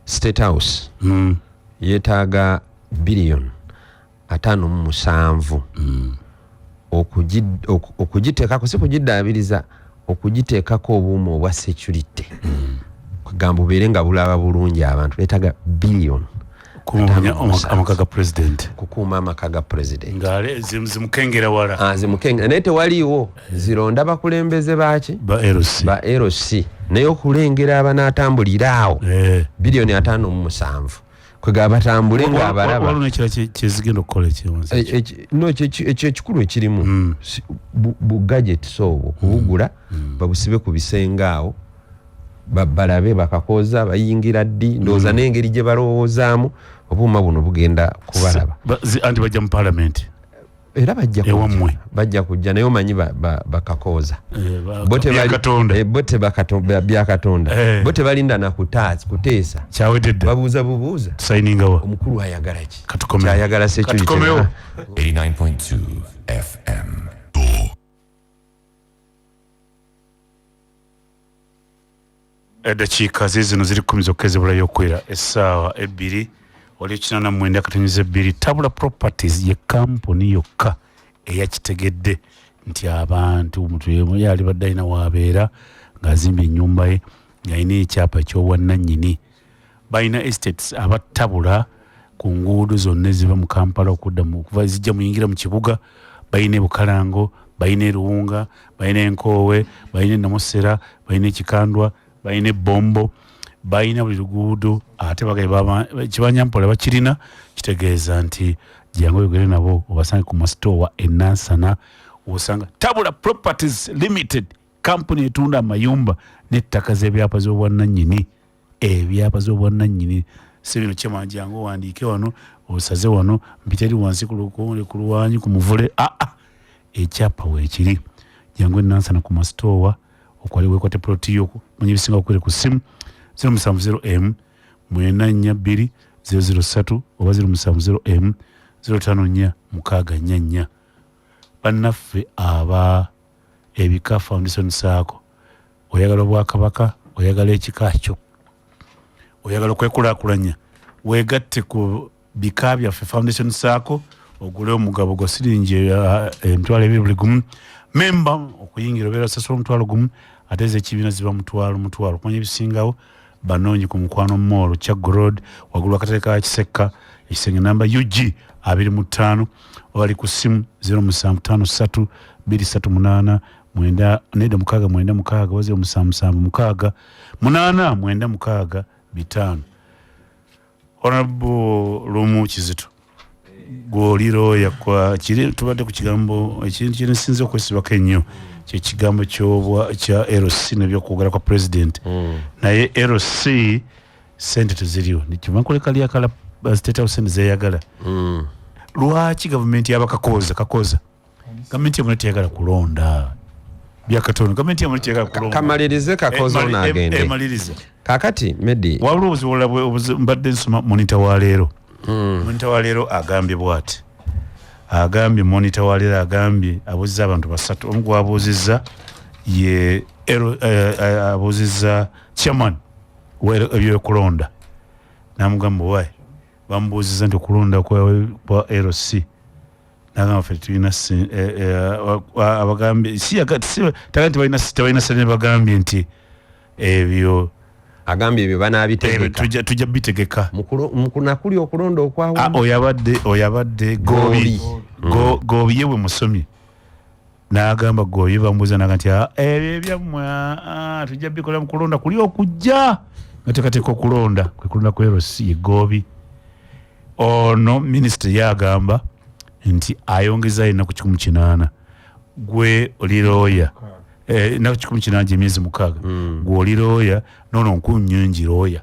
State House yeetaaga biliyoni 57 okugiteekako, si kugiddaabiriza, okugiteekako obuuma obwa security, kugamba bubeere nga bulaba bulungi abantu. Beetaaga biliyoni 57. Amaka ga president. Kukuuma amaka ga president. Nga zimukengera wala. Ah, zimukenga, naye tewaliiwo zironda bakulembeze baki? Ba LC. Ba LC, naye okulengera abanaatambulira awo, biliyoni 57, kwegaba batambule nga abalaba. Waliwo nekira kyezigenda okukola ekyewansi. No, ekyo ekikulu ekirimu bu gadgets obwo kubugula, babusibe ku bisenge awo, balabe bakakoza bayingira ddi. Ndowooza n'engeri gye balowoozaamu obuuma buno bugenda kubalaba. Anti bajja mu parliament. Era bajja kujja. Ewammwe. Bajja kujja, naye omanyi bakakooza. Bo Byakatonda. Bo byakatonda. Bo tebalinda na kuteesa. Kyawedde dda. Babuuza bubuuza. Tusayiningawa? Omukulu ayagala ki? Katukomewo. Kyayagala security. Katukomewo. 89.2 FM. Eddakiika zizino ziri 10 zokka ezibulayo okwera essaawa 2 oli 89.2. Tabula Properties ye kampuni yokka eyakitegedde nti abantu omuntu yali badde alina waabeera ng'azimbye ennyumba ye ng'alina ekyapa eky'obwannannyini. Balina estates abatabula ku nguudo zonna eziva mu Kampala okudda okuva zijja muyingira mu kibuga. Balina ebukalango, balina eruwunga, balina enkoowe, balina enamusera, balina ekikandwa, balina ebombo, balina buli luguudo. Ate bagaye kibanyampola bakirina, kitegeeza nti jangu oyogere nabo, obasange ku masitowa enansana. Osanga Tabula Properties Limited, kampuni etunda amayumba n'ettaka z'ebyapa z'obwannannyini, ebyapa z'obwannannyini, si bino kyemanjangu owandiike wano, osaze wano, mpite eri wansi ku ku luwanyi ku muvule. Aa, ekyapa weekiri. Jangu enansana ku masitowa okwali wekwate ploti yo. Mwenye bisinga okwere ku simu 070 m 942 003 oba 070 m 054 644. Bannaffe aba Ebika Foundation Saako, oyagala obwakabaka, oyagala ekika kyo, oyagala okwekulaakulanya, weegatte ku Bika Byaffe Foundation Saako, ogule omugabo gwa siringi 20,000 buli gumu. Memba okuyingira obeera osasula 10,000, ate ez'ekibiina ziba mutwalo mutwalo. Okumanya ebisingawo banoonyi ku Mukwano Mall, Kyaggwe Road, waggulu akatale ka Kisekka, ekisenge namba UG 25, oba ku ssimu 0753 238 9 nedda 696 oba 0776 896 5. Honorable Lumu Kizito, gw'oli looya kwa kiri, tubadde ku kigambo ekintu kyenesinze okwesibako ennyo, kyekigambo kyobwa kya LC nebyokwogera kwa president. Naye LC sente teziriwo, nikiva nkuleka lyakala State House sente zeyagala. Lwaki gavumenti yabakakoza kakoza gavumenti yamwe teyagala kulonda byakatono, gavumenti yamwe teyagala kulonda. Kamalirize Kakoza ono agende. Emalirize. Kakati Medi, waliwo obuzibu obulala mbadde nsoma Monitor wa leero. Monitor wa leero agambye bwati, agambye, Monitor wa leero agambye, abuuzizza abantu basatu. Omu gwabuuzizza ye abuuzizza chairman ebyokulonda, namugamba wayi bamubuuzizza nti okulonda kwa LC, nagamba ffe tulina abagambye taga nti tebalina sente, bagambye nti ebyo agambye ebyo banaabitegeka. Tujja bitegeka. Mukunakuli okulonda okwawamu. Oyo abadde Gobi. Gobi ye bwe musomye n'agamba, Gobi bamubuuza naga nti, "Ah, ebyo ebyammwe, tujja bikola mu kulonda kuli okujja nga tekateeka okulonda kwe kulonda ku LC." Ye Gobi. Ono minisita ye agamba nti ayongezayo ennaku 180. Gwe oli looya, ennaku 180 gyemyezi 6. Gwe oli looya, noono nkunyongi looya.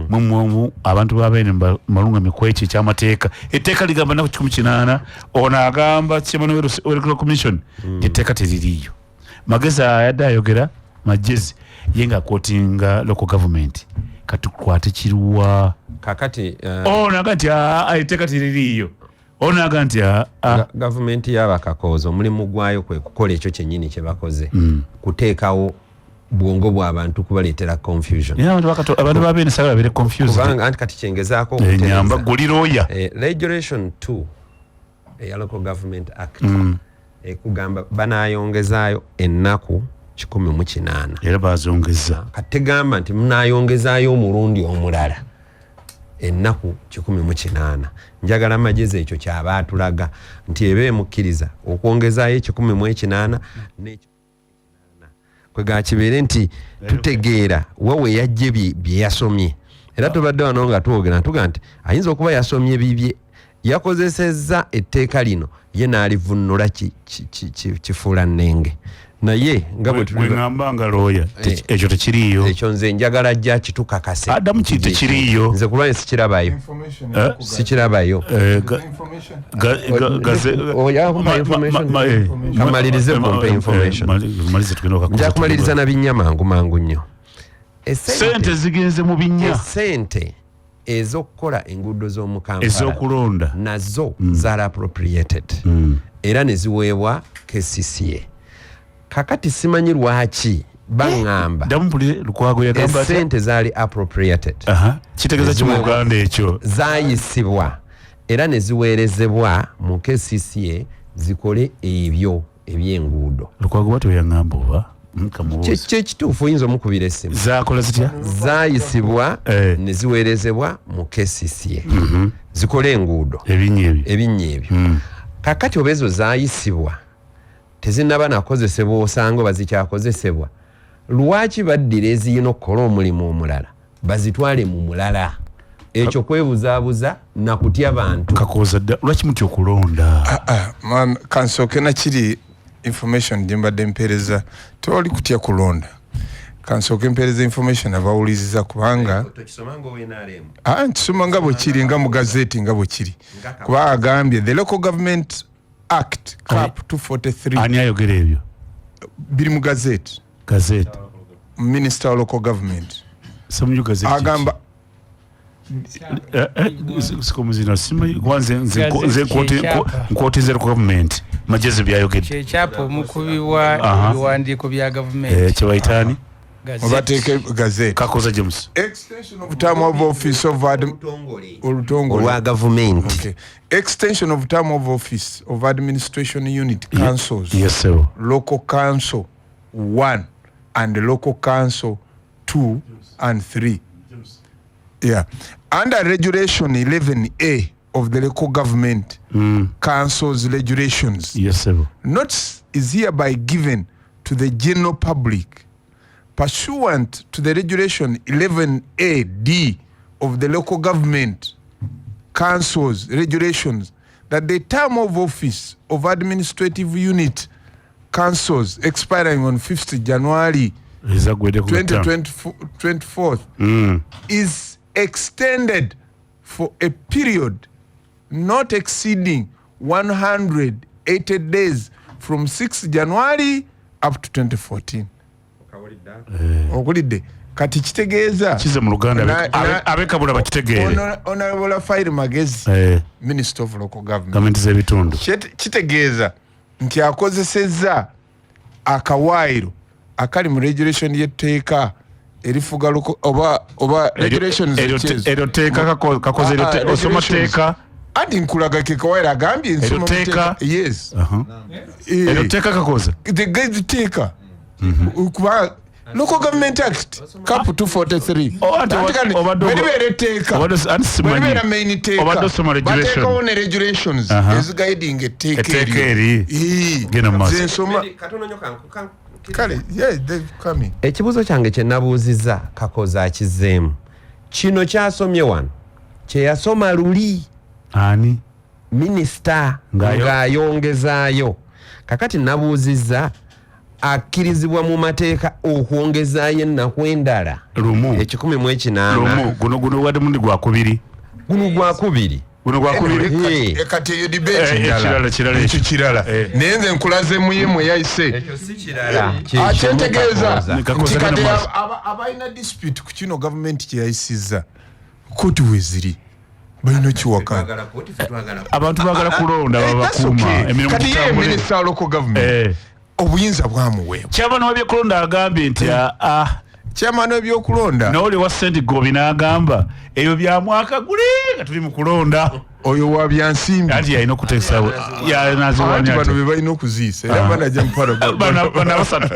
Mwe abantu babeene malungamye ku ekyo ekyamateeka. Etteeka ligamba nnaku 180. Ono agamba chairman wa Electoral Commission etteeka teririiyo. Magezi ayadde ayogera magezi ye nga quotinga local government. Katukwate kiruwa? Kakati ono aga nti, "Ah, ah, etteeka teririiyo." Ono aga nti, "Ah, ah." Gavumenti y'abakakooza omulimu gwayo kwe kukola ekyo kyennyini kye bakoze, kuteekawo bwongo bw'abantu kubaleetera confusion. Naye abantu babeene sagala babeere confused. Kubanga anti kati kyengezaako Nyamba okutereeza. Guli looya. Regulation 2 eya Local Government Act ekugamba banayongezaayo ennaku 180. Era bazongeza. Kati tegamba nti munayongezaayo omulundi omulala ennaku 180. Njagala amagezi ekyo kyaba atulaga nti eba emukkiriza okwongezaayo 180 n'ekumi kwega kibeere nti tutegeera wawe yajje bye yasomye. Era tubadde wano nga twogera tuga nti ayinza okuba yasomye bibye, yakozesezza etteeka lino ye n'alivunula kifuula nnenge, naye nga bwe bwe ŋŋamba nga looya, ekyo tekiriiyo. Ekyo nze njagala jja kitukakase. Adamu kiri tekiriiyo. Nze kulwanyi sikirabayo. Eh? Sikirabayo. Eh, Oya, kumpa information. Kamalirize kumpa information. Malize tugende wakakoza. Nja kumaliriza na binnya mangu mangu nnyo. Sente zigenze mu binnya. Esente ez'okukola enguudo z'omu Kampala ez'okulonda nazo zaali appropriated era ne ziweebwa KCCA. Kakati simanyi lwaki baŋŋamba Ddamu mpulire, Lukwago yagamba atya? Esente zaali appropriated. Aha, kitegeeza ki mu Eziweebwa. Uganda ekyo? Zaayisibwa era ne ziweerezebwa mu KCCA zikole ebyo ebyenguudo. Lukwago bwatyo yaŋŋamba oba? Kamubuuze. Kyekituufu, oyinza omukubira essimu. Zakola zitya? Zaayisibwa ne ziweerezebwa mu KCCA zikole enguudo. Ebinnya ebyo. Ebinnya ebyo. Kakati oba ezo zaayisibwa tezinnaba nakozesebwa, osanga oba zikyakozesebwa, lwaki baddira eziyina okukola omulimu omulala bazitwale mu mulala? Ekyo kwebuzaabuza nakutya bantu. Kakooza dda, lwaki mutya okulonda? Ah, man, kansooke nakiri information gye mbadde mpeereza. Tewali kutya kulonda. Kansooke mpeereza information abawuliriza kubanga Ah, nkisoma nga bwe kiri, nga mu gazeti nga bwe kiri, kuba agambye the Local Government Act cap 243. Ani ayogera ebyo? Biri mu gazeti. Gazeti? Minister wa local government. Semuju gazeti? Agamba Sikomuzina simanyi kuba nze Gazeti nze kyekyapa. nquotinze local government magezi byayogedde. Kyekyapa omukubibwa ebiwandiiko bya gavumenti. Kyebayitaani? Gazeti. Obateeke gazeti. Kakoza James. Extension of term of office of olutongole olwa gavumenti. Okay. Extension of term of office of administration unit councils. Yes, sir. Local council 1 and local council 2 and 3. Yeah. Under regulation 11A of the Local Government Councils Regulations, Yes, sir. notice is hereby given to the general public pursuant to the regulation 11A D of the Local Government Councils Regulations that the term of office of administrative unit councils expiring on 5th January Ezaggwedde ku 2024 is extended for a period not exceeding 180 days from 6 January up to 2014. Okulidde kati kitegeeza kize mu Luganda, abekabula bakitegeere. Honorable Raphael Magezi, Minister of Local Government, gavumenti z'ebitundu, kitegeeza nti akozesezza akawaayiro akali mu regulation y'etteeka erifuga oba regulations. Eryo tteeka kakoze osoma tteeka. Anti nkulaga ke kawaayiro agambye nsoma tteeka. Yes. Eryo tteeka kakoze tteeka kuba Local Government Act Cap 243 bweribeera etteeka, bweribeera main tteeka, bateekawo ne regulations eziguiding etteeka eryo. Zensoma kale. Ekibuuzo kyange kye nabuuzizza Kakoza akizzeemu. Kino kyasomye wano kyeyasoma luli. Ani? Minisita ng'ayongezaayo. Kakati nabuuzizza, akkirizibwa mu mateeka okwongezaayo ennaku endala? Lumu. 180. Guno wadde mundi gwakubiri. Guno gwakubiri. Guno gwakubiri. Kati eyo debate ndala, ekyo kirala, naye nze nkulaze muye mwe yayise. Kyentegeeza nti kati abalina dispute ku kino gavumenti kyeyayisizza, kooti weziri, balina kiwakana. Abantu bagala kulonda babakuuma. Emirimu. Kati ye minister local government obuyinza bwamuweebwa. Chairman w'ebyokulonda agambye nti aa. Chairman w'ebyokulonda. N'oli wa Sentigobi n'agamba ebyo bya mwaka guli nga tuli mu kulonda. Oyo wa byansimbi. Anti yalina okuteesa. Anti bano be balina okuziisa era banajja mupala. Bana basatu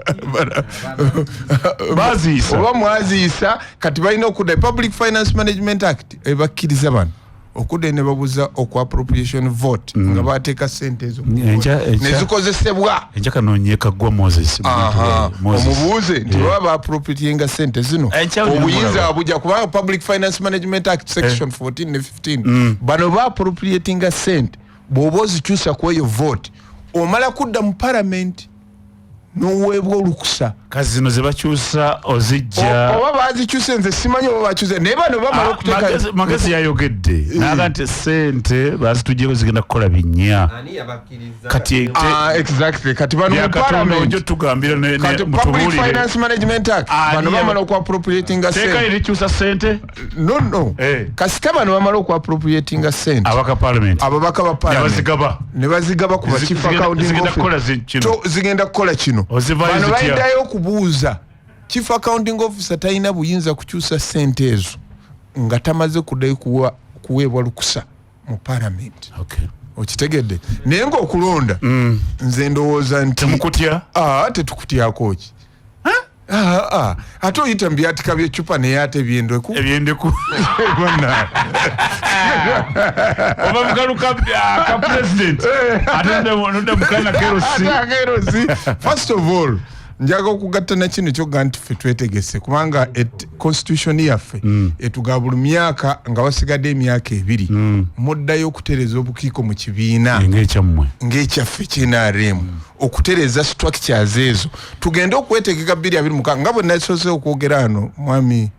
baziisa. Oba mwaziisa, kati balina okudda Public Finance Management Act ebakkiriza bano okudda ne babuza oku appropriation vote nga bateeka sente ezo nezikozesebwa. Enja kanoonye Kaggwa Moses. Omubuuze nti baba baappropriatinga sente zino, obuyinza abujja kubanga Public Finance Management Act section 14 ne 15, bano baappropriatinga sente, bw'oba ozikyusa ku eyo vote omala kudda mu parliament n'oweebwa olukusa. Kazi zino zebakyusa ozijja. Oba bazikyuse nze simanyi oba bakyuse, naye bano bamala okuteeka. Magezi yayogedde naga nti sente bazitugyeko zigenda kukola binnya kati. Exactly, kati bano mu parliament tugambira. Kati Public Finance Management Act, bano bamala okuappropriatinga sente, teeka erikyusa sente. No, kasita bano bamala okuappropriatinga sente, abaka parliament, ababaka ba parliament ne bazigaba, ne bazigaba ku ba chief accounting officer, zigenda kukola kino. Bano bayiddayo okubuuza chief accounting officer, talina buyinza kukyusa sente ezo nga tamaze kuddayo kuweebwa lukusa mu parliament. Okitegedde? Naye ngaokulonda, nze ndowooza nti Temukutya? Tetukutyako ki? Ate oyita mu byatika by'eccupa naye ate ebyendeku. Ebyendeku oba mukalu ka president, ate nodda mukana kerosi. Kerosi. First of all, njaga okugatta na kino kyogga nti ffe twetegese kubanga constitution yaffe etuga buli myaka nga wasigadde emyaka 2 muddayo okutereeza obukiiko mu kibiina. Ng'ekyammwe. Ng'ekyaffe ky'NRM, okutereeza structures ezo tugende okwetegeka 2026. Nga bwe nasoose okwogera wano, mwami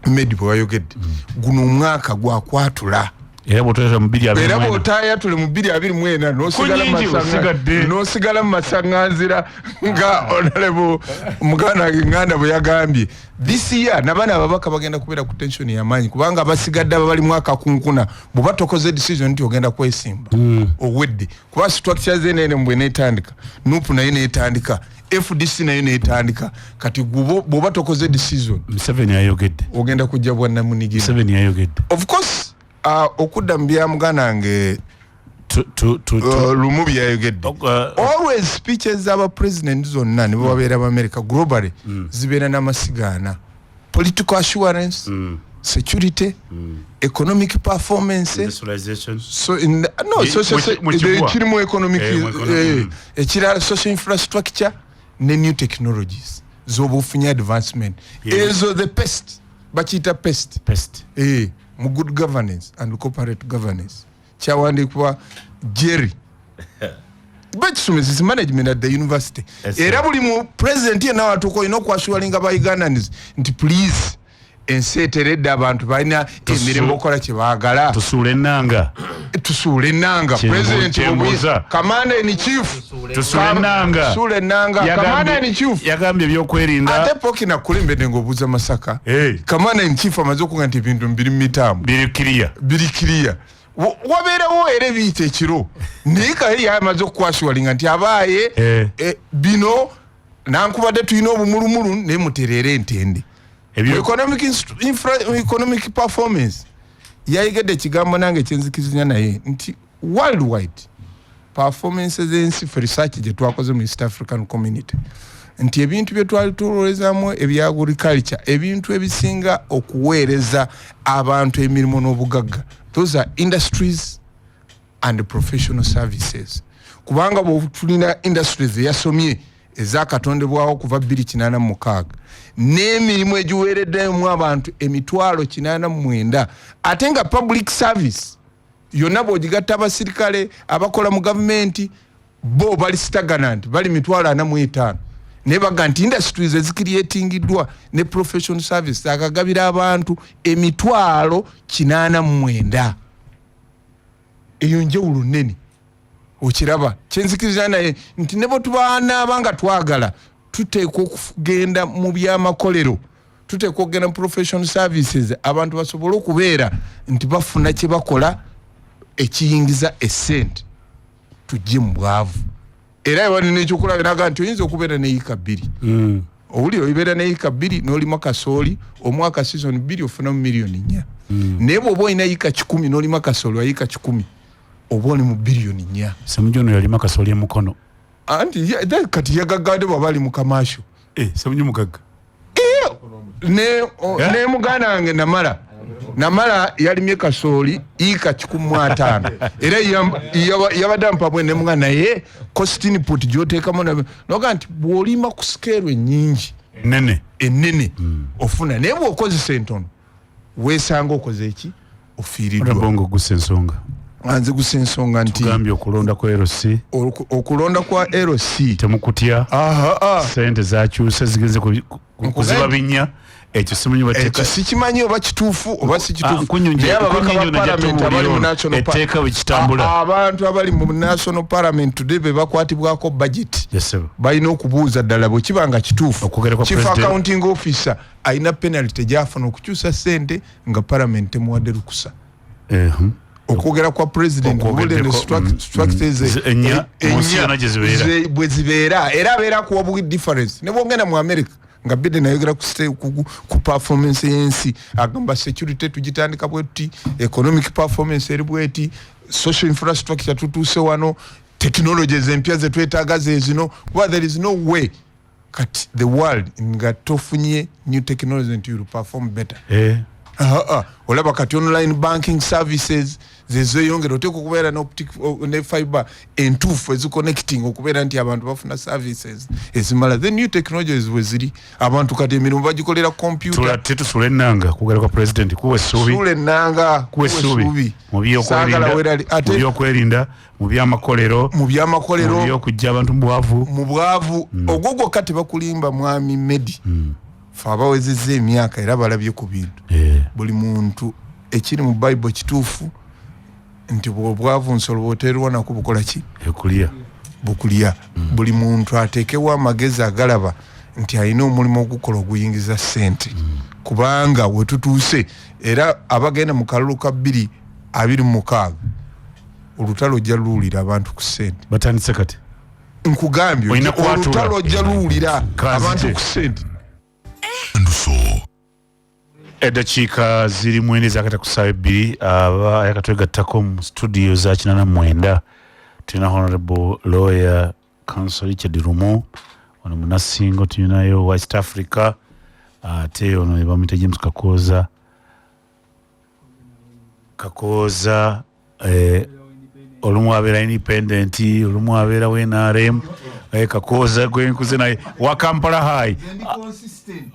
Medi bwe wayogedde, guno omwaka gwakwatula. Era bw'otoyatula mu bbiri abiri Era mu ena. Bw'otayatule mu 2024 Kunyingi osigadde. n'osigala mu masaŋŋanzira nga honorable muganda wange Nganda bwe yagambye. This year nabaana ababaka bagenda kubeera ku tension yamaanyi kubanga abasigadde aba balimu akakunkuna. Bw'oba tokoze decision nti ogenda kwesimba, owedde, kuba structure z'NRM bwe neetandika, NUP nayo neetandika, FDC nayo neetandika. Kati bw'oba tokoze decision, Museveni yayogedde. Ogenda kujja bwannamunigina. Museveni yayogedde. Of course, okudda mu bya muganda wange Lumu byayogedde, always speeches z'aba president zonna ne bwe babeera America, globally, zibeera n'amasigaana: political assurance, security, economic performance. Industrialization. So in the, no, social mu kigwa. Kirimu economic, Mu economic, ekirala social infrastructure ne new technologies z'obufunye advancement. Ezo the pest, bakiyita pest. Pest. Mu good governance and corporate governance, kyawandiikibwa Jerry bakisomesa management at the university. Yes, Era sir. buli mu president yenna watuuka olina okwassuringa ba Ugandans nti please, Ensi eteredde, abantu balina emirimu okukola kyebaagala. Tusuula ennanga. Tusuula ennanga. President Kyembuuza. Commander in chief. Tusuula ennanga. Tusuula ennanga. Commander in chief Yagambye ebyokwerinda ate Poki nakulembedde ng'obuuza Masaka. Commander in chief amaze okuga nti ebintu biri mu mitambo, biri kiriya. Biri kiriya. Wabeerawo era ebiyita ekiro, naye kaye yamaze okukwasiwalinga nti abaaye bino nankubadde tulina obumulumulu, naye mutereere entende. Economic performance yayigedde ekigambo nange kyenzikiriza naye nti worldwide performance z'ensi for research gye twakoze mu East African Community, nti ebintu bye twali tulowoozamu ebya agriculture, ebintu ebisinga okuweereza abantu emirimu n'obugagga, those are industries and professional services, kubanga bwetulina industries eyasomye ezakatondebwawo kuva 286 n'emirimu egiweereddemu abantu emitwalo 89, ate nga public service yonna bw'ogigatta abasirikale abakola mu gavumenti bo bali stagnant, bali 45,000, naye baga nti industries ezicreatingiddwa ne professional service akagabira abantu emitwalo 89. Eyo njawulo nnene. Okiraba kyenzikiriza naye nti ne bwe tubaanaaba nga twagala, tuteekwa okugenda mu byamakolero, tuteekwa okugenda mu professional services, abantu basobole okubeera nti bafuna kye bakola ekiyingiza essente, tujje mu bwavu. Era ewanina ekyokulabiraga nti oyinza okubeera neyiika 2, owulira, obeera neyiika 2 n'olima kasooli omwaka season 2, ofunamu miliyoni 4. Naye bw'oba olina yiika 100 n'olima kasooli wa yiika 100, oba oli mu biliyoni 4. Semujju ono yalima kasooli emukono. Anti kati yagaggadde bw'aba ali mu kamasho. Semujju mugagga. Ne muganda wange Namala yalimye kasooli yiika 150, era yabadde ampabwe ne muganda, naye cost input gy'oteekamu noga nti bw'olima ku scale ennyingi nene ennene ofuna, naye bw'okozesa entono weesanga okoze eki? Ofiiriddwa. Bongo gusa ensonga. Nze gusa ensonga nti tugambye okulonda kwa LC. Okulonda kwa LC. Temukutya. Sente zakyuse, zigenze kuziba binnya, ekyo simanyi. Ekyo sikimanyi oba kituufu oba si kituufu, naye ababaka ba parliament abali mu national etteeka bwe kitambula. Abantu abali mu national parliament today be bakwatibwako budget, balina okubuuza ddala bwe kiba nga kituufu. Okwogera kwa chief president. Accounting officer alina penalty gyafuna okukyusa sente nga parliament temuwadde lukusa. Okwogera kwa president Okwogeddeko, bullen structures Ennya, mu nsi yonna gye zibeera. Bwe zibeera, era abeera akuwa bu difference. Ne bwogenda mu America nga Biden ayogera ku performance y'ensi, agamba security tugitandika bwetuti, economic performance eri bweti, social infrastructure tutuuse wano, technologies empya zetwetaaga zezino, kuba there is no way kati the world nga tofunye new technology nti you will perform better. Olaba kati online banking services zezeyongera, oteeka okubeera ne optic ne fiber entuufu eziconnecting okubeera nti abantu bafuna services ezimala. The new technologies bwe ziri, abantu kati emirimu bagikolera computer. Tetusula ennanga. Kwogera kwa president kuwa essuubi. Suula ennanga. Kuwa essuubi mu Saagala byokwerinda, werali ate mu byokwerinda, mu byamakolero, mu byamakolero, mu byokujja abantu mu bwavu. Mu bwavu ogwo gwokka tebakulimba, mwami Medi. Fe abawezezza emyaka era balabye ku bintu. Buli muntu ekiri mu Bayibuli kituufu nti bwobwavu nsolo, bwoterwa nako bukola ki? Ekulya. Bukulya. Buli muntu ateekewo amagezi agalaba nti alina omulimu ogukola oguyingiza ssente, kubanga wetutuuse era abagenda mu kalulu ka 2026, olutalo ojja luwulira abantu ku ssente. Batandise kati. Nkugambye. Olina kwatula. Olutalo ojja luwulira Kanzite. abantu ku ssente. Eddakiika ziri 9 ezakata ku ssaawa 2. Aba ayakatwegattako mu studio za 89, tulina Honorable Lawyer Counsel Richard Lumu, ono munasingo, tulinayo West Africa, ate ono bamuyita James Kakooza. Kakooza olumu abeera independent, olumu abeera NRM. Kakooza gwenkuze naye wa Kampala High.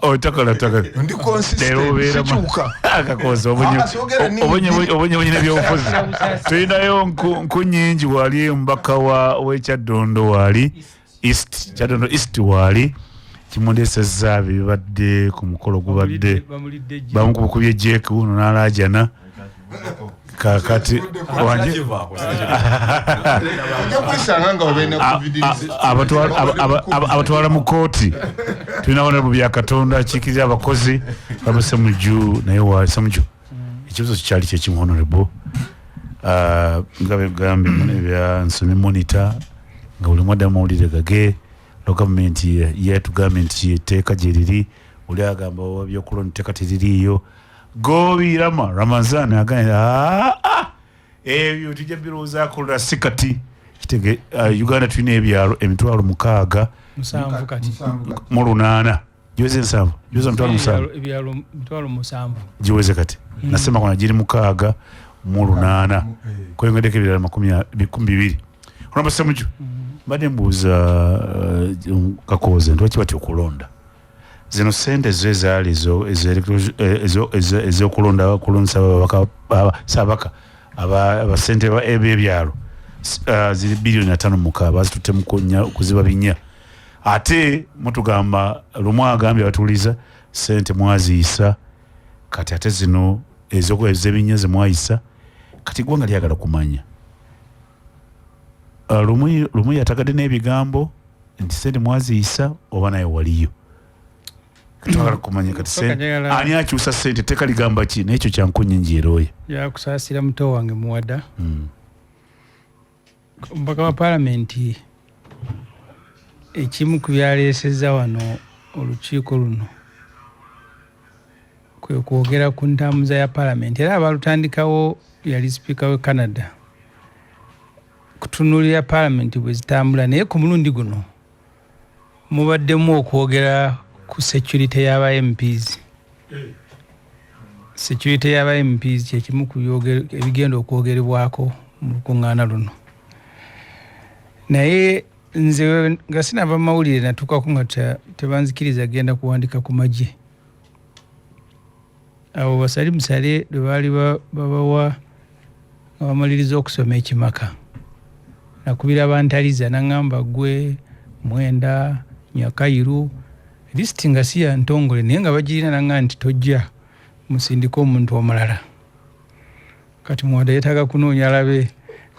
Otakala takala. Ndi consistent, Leero obeera sikyuka. Kakooza Ah, soogera nnimi. obonye ebyobufuzi. Tulinayo nku nyingi wali, omubaka wa wekyaddondo waali, East, Kyaddondo East waali. Kimundesezza bibadde ku mukolo gubadde bamukubye Jake uno n'alaajana kakati abatwala mu kooti. Tulina Honorable Byakatonda akiikirira abakozi baba Ssemujju, naye wa Ssemujju ekibuzo kikyali kyekimu. Honorable, nga begambye ebya nsomye Monitor nga buli omu addamu mawulire gage. Gavumenti yetugambye nti etteeka gye riri, oli agamba byokulonda etteeka teririiyo. Gobirama Ramazan agambye ebyo tujja birowoozaako lula si kati. Kitege Uganda tulina ebyalo 6000 7 kati mu 8 giweze 7, giweze 70,000, ebyalo 70,000 giweze kati nasema kona giri 68 kweyongeddeko ebirala 20. Olamba Ssemujju, mbadde mbuuza Kakooza nti lwaki batya okulonda zino sente zo ezaali ez'okulonda kulondesa ababaka abasente b'ebyalo ziri 56 biliyoni, bazitutte mu kuziba binnya, ate mutugamba lumu agambye abatuuliza sente mwaziyisa, kati ate zino ez'ebinnya zemwayisa. Kati eggwanga lyagala kumanya. Lumu yatagadde n'ebigambo nti sente mwaziyisa oba naye waliyo. Twagala kumanya kati ani akyusa sente, etteeka ligamba ki? Naye ekyo kyankunyingi era oyo Yakusaasira muto wange Muwada. Omubaka wa paalamenti, ekimu ku byaleesezza wano olukiiko luno kwe kwogera ku ntambuza ya paalamenti, era abalutandikawo yali sipiika we Canada, kutunuulira paalamenti bwe zitambula. Naye ku mulundi guno mubaddemu okwogera ku security y'aba MPs. Security y'aba MPs kyekimu ku ebigenda okwogerebwako mu lukuŋŋaana luno. Naye nze nga sinava mu mawulire, natuukako nga tebanzikiriza genda kuwandika ku magye. Abo basali musale lwe baali babawa nga bamaliriza okusoma ekimaka, nakubira bantaliza naŋŋamba gwe Mwenda Nyakairu, lisiti nga si ya ntongole naye nga bagirina, naŋŋamba nti tojja, musindike omuntu omulala. Kati Muwada yeetaaga kunoonya alabe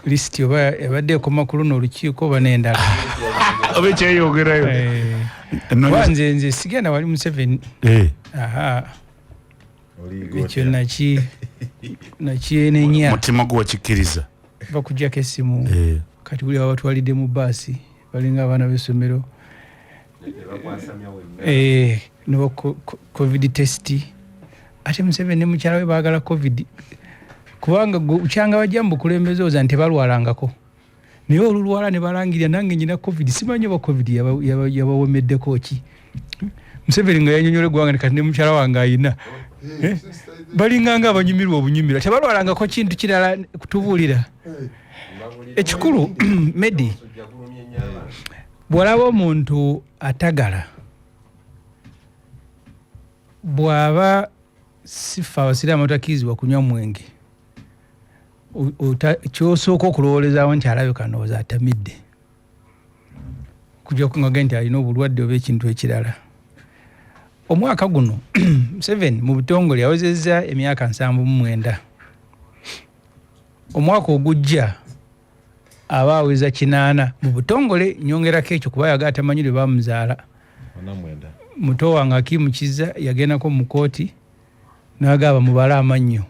lisiti oba ebadde ekoma ku luno olukiiko oba n'endala. Oba ekyeyongerayo. Kuba nze sigenda wali Museveni. Aha, ekyo nakyenenya. Mutima gwe wakikkiriza. Bakuggyako essimu. Kati buli abatwalidde mu baasi balinga abaana b'essomero nibo COVID test. Ate Museveni ne mukyala we baagala COVID, kubanga kyanga bajja mu bukulembeze oza nti tebalwalangako, naye olulwala ne balangirira nange nyina COVID. Simanyi oba COVID yabawomeddeko ki. Museveni nga yanyonyola eggwanga, kati ne mukyala wange ayina. Balinganga abanyumirwa obunyumirwa, tebalwalangako kintu kirala kutubuulira. Ekikulu, Medi, bw'olaba omuntu atagala, bw'aba sifa abasiraamu abatakkirizibwa kunywa mwenge, kyosooka okulowoolezaawo nti alabika ndowooza atamidde, kujja kungaga nti alina obulwadde oba ekintu ekirala. Omwaka guno Museveni mu butongole yawezezza emyaka 79. Omwaka ogujja aba aweza 80 mu butongole. Nyongerako ekyo kuba yaga atamanyi lwe bamuzaala. Muto wange Akimukiza yagendako mu kooti n'agamba mubale amannyo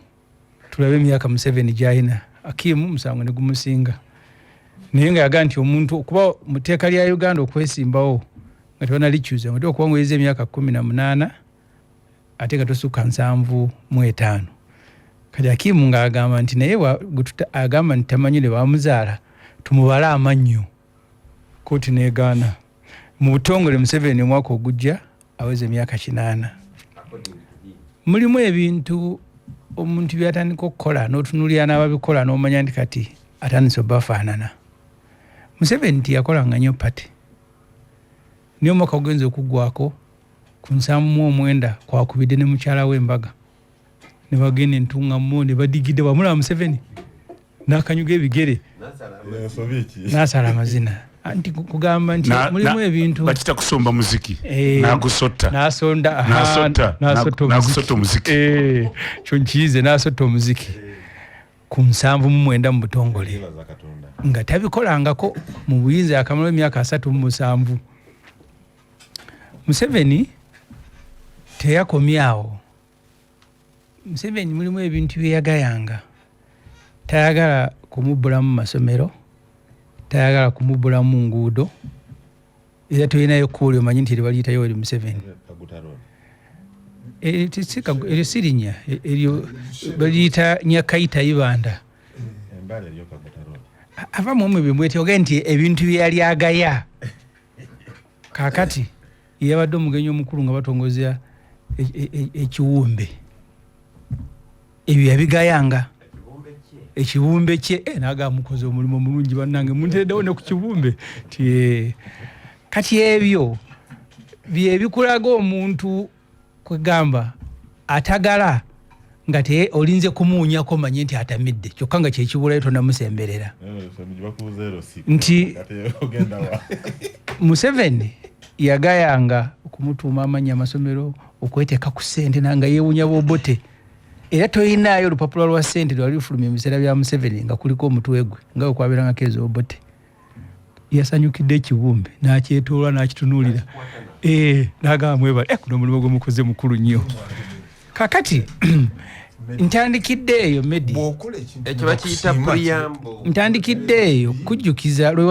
tulabe emyaka Museveni gy'alina. Akimu musango ne gumusinga, naye nga yagaa nti omuntu okuba mu tteeka lya Uganda okwesimbawo nga tebanalikyusa nga okuba nga oyeza emyaka 18 ate nga tosukka 75. Kati Akimu ng'agamba nti naye agamba nti tamanyi lwe bamuzaala, tumubale amannyo. Kooti negaana. Mu butongole Museveni omwaka ogujja aweza emyaka 80. Mulimu ebintu omuntu byatandika okukola n'otunuulira n'ababikola n'omanya nti kati atandise obafaanana. Museveni tiyakolanga nnyo party, naye omwaka gugenza okuggwako ku 79 kwakubidde ne mukyala we embaga ne bagenda entungamu ne badigidde. Wamulaba Museveni n'akanyuga ebigere n'asala amazina. Anti kugamba nti mulimu ebintu bakita kusomba muziki, nagusotta, nasonda, nasotta, nasotta omuziki, kyo nkiyize, nasotta omuziki ku 79 mu butongole, nga tabikolangako mu buyinza akamala emyaka 37. Museveni teyakomyawo. Museveni mulimu ebintu bye yagayanga. Tayagala kumubbulamu masomero, tayagala kumubbulamu nguudo, era tolinayo kkubo lyomanyi nti eryo Yoweri Museveni. Eryo si linnya, eryo baliyita Nyakaita Ibanda. Ava mu mmwe bye mwetyoge nti ebintu bye yali agaya. Kaakati yabadde omugenyi omukulu nga batongoza ekiwumbe. Ebyo yabigayanga. Ekibumbe kye, n'agamba mukoze omulimu omulungi bannange, muntereddewo ne ku kibumbe. Nti, kati ebyo bye bikulaga omuntu kwegamba atagala nga te olinze kumuwunyako manye nti atamidde, kyokka nga kyekibulayo tonnamusemberera. Nti Museveni yagayanga okumutuuma amannya amasomero, okweteeka ku ssente nanga yeewuunya b'Obote. Era toyinaayo olupapula lwa ssente lwali lufulumya mu biseera bya Museveni nga kuliko omutwe gwe nga bwe kwabeerangako ez'Obote. Yasanyukidde ekibumbe n'akyetoolwa n'akitunuulira. N'agamba mwebale, guno omulimu gwe mukoze mukulu nnyo. Kaakati ntandikidde eyo Medi. Ekyo bakiyita preamble. Ntandikidde eyo kujjukiza lwe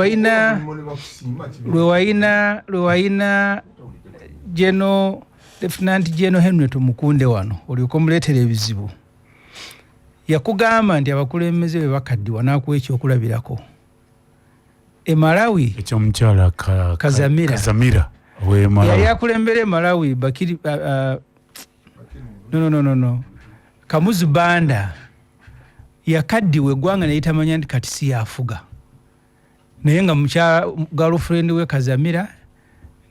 walina General Lieutenant General Henry Tumukunde wano olyoka omuleetera ebizibu. Yakugamba nti abakulembeze be bakaddiwa n'akuwa ekyokulabirako. E Malawi ekyomukyala Kazamira. Kazamira we Malawi. Yali akulembera e Malawi Bakiri, no. Kamuzu Banda yakaddiwa eggwanga ne litamanya nti kati si yafuga. Naye nga mukyala girlfriend we Kazamira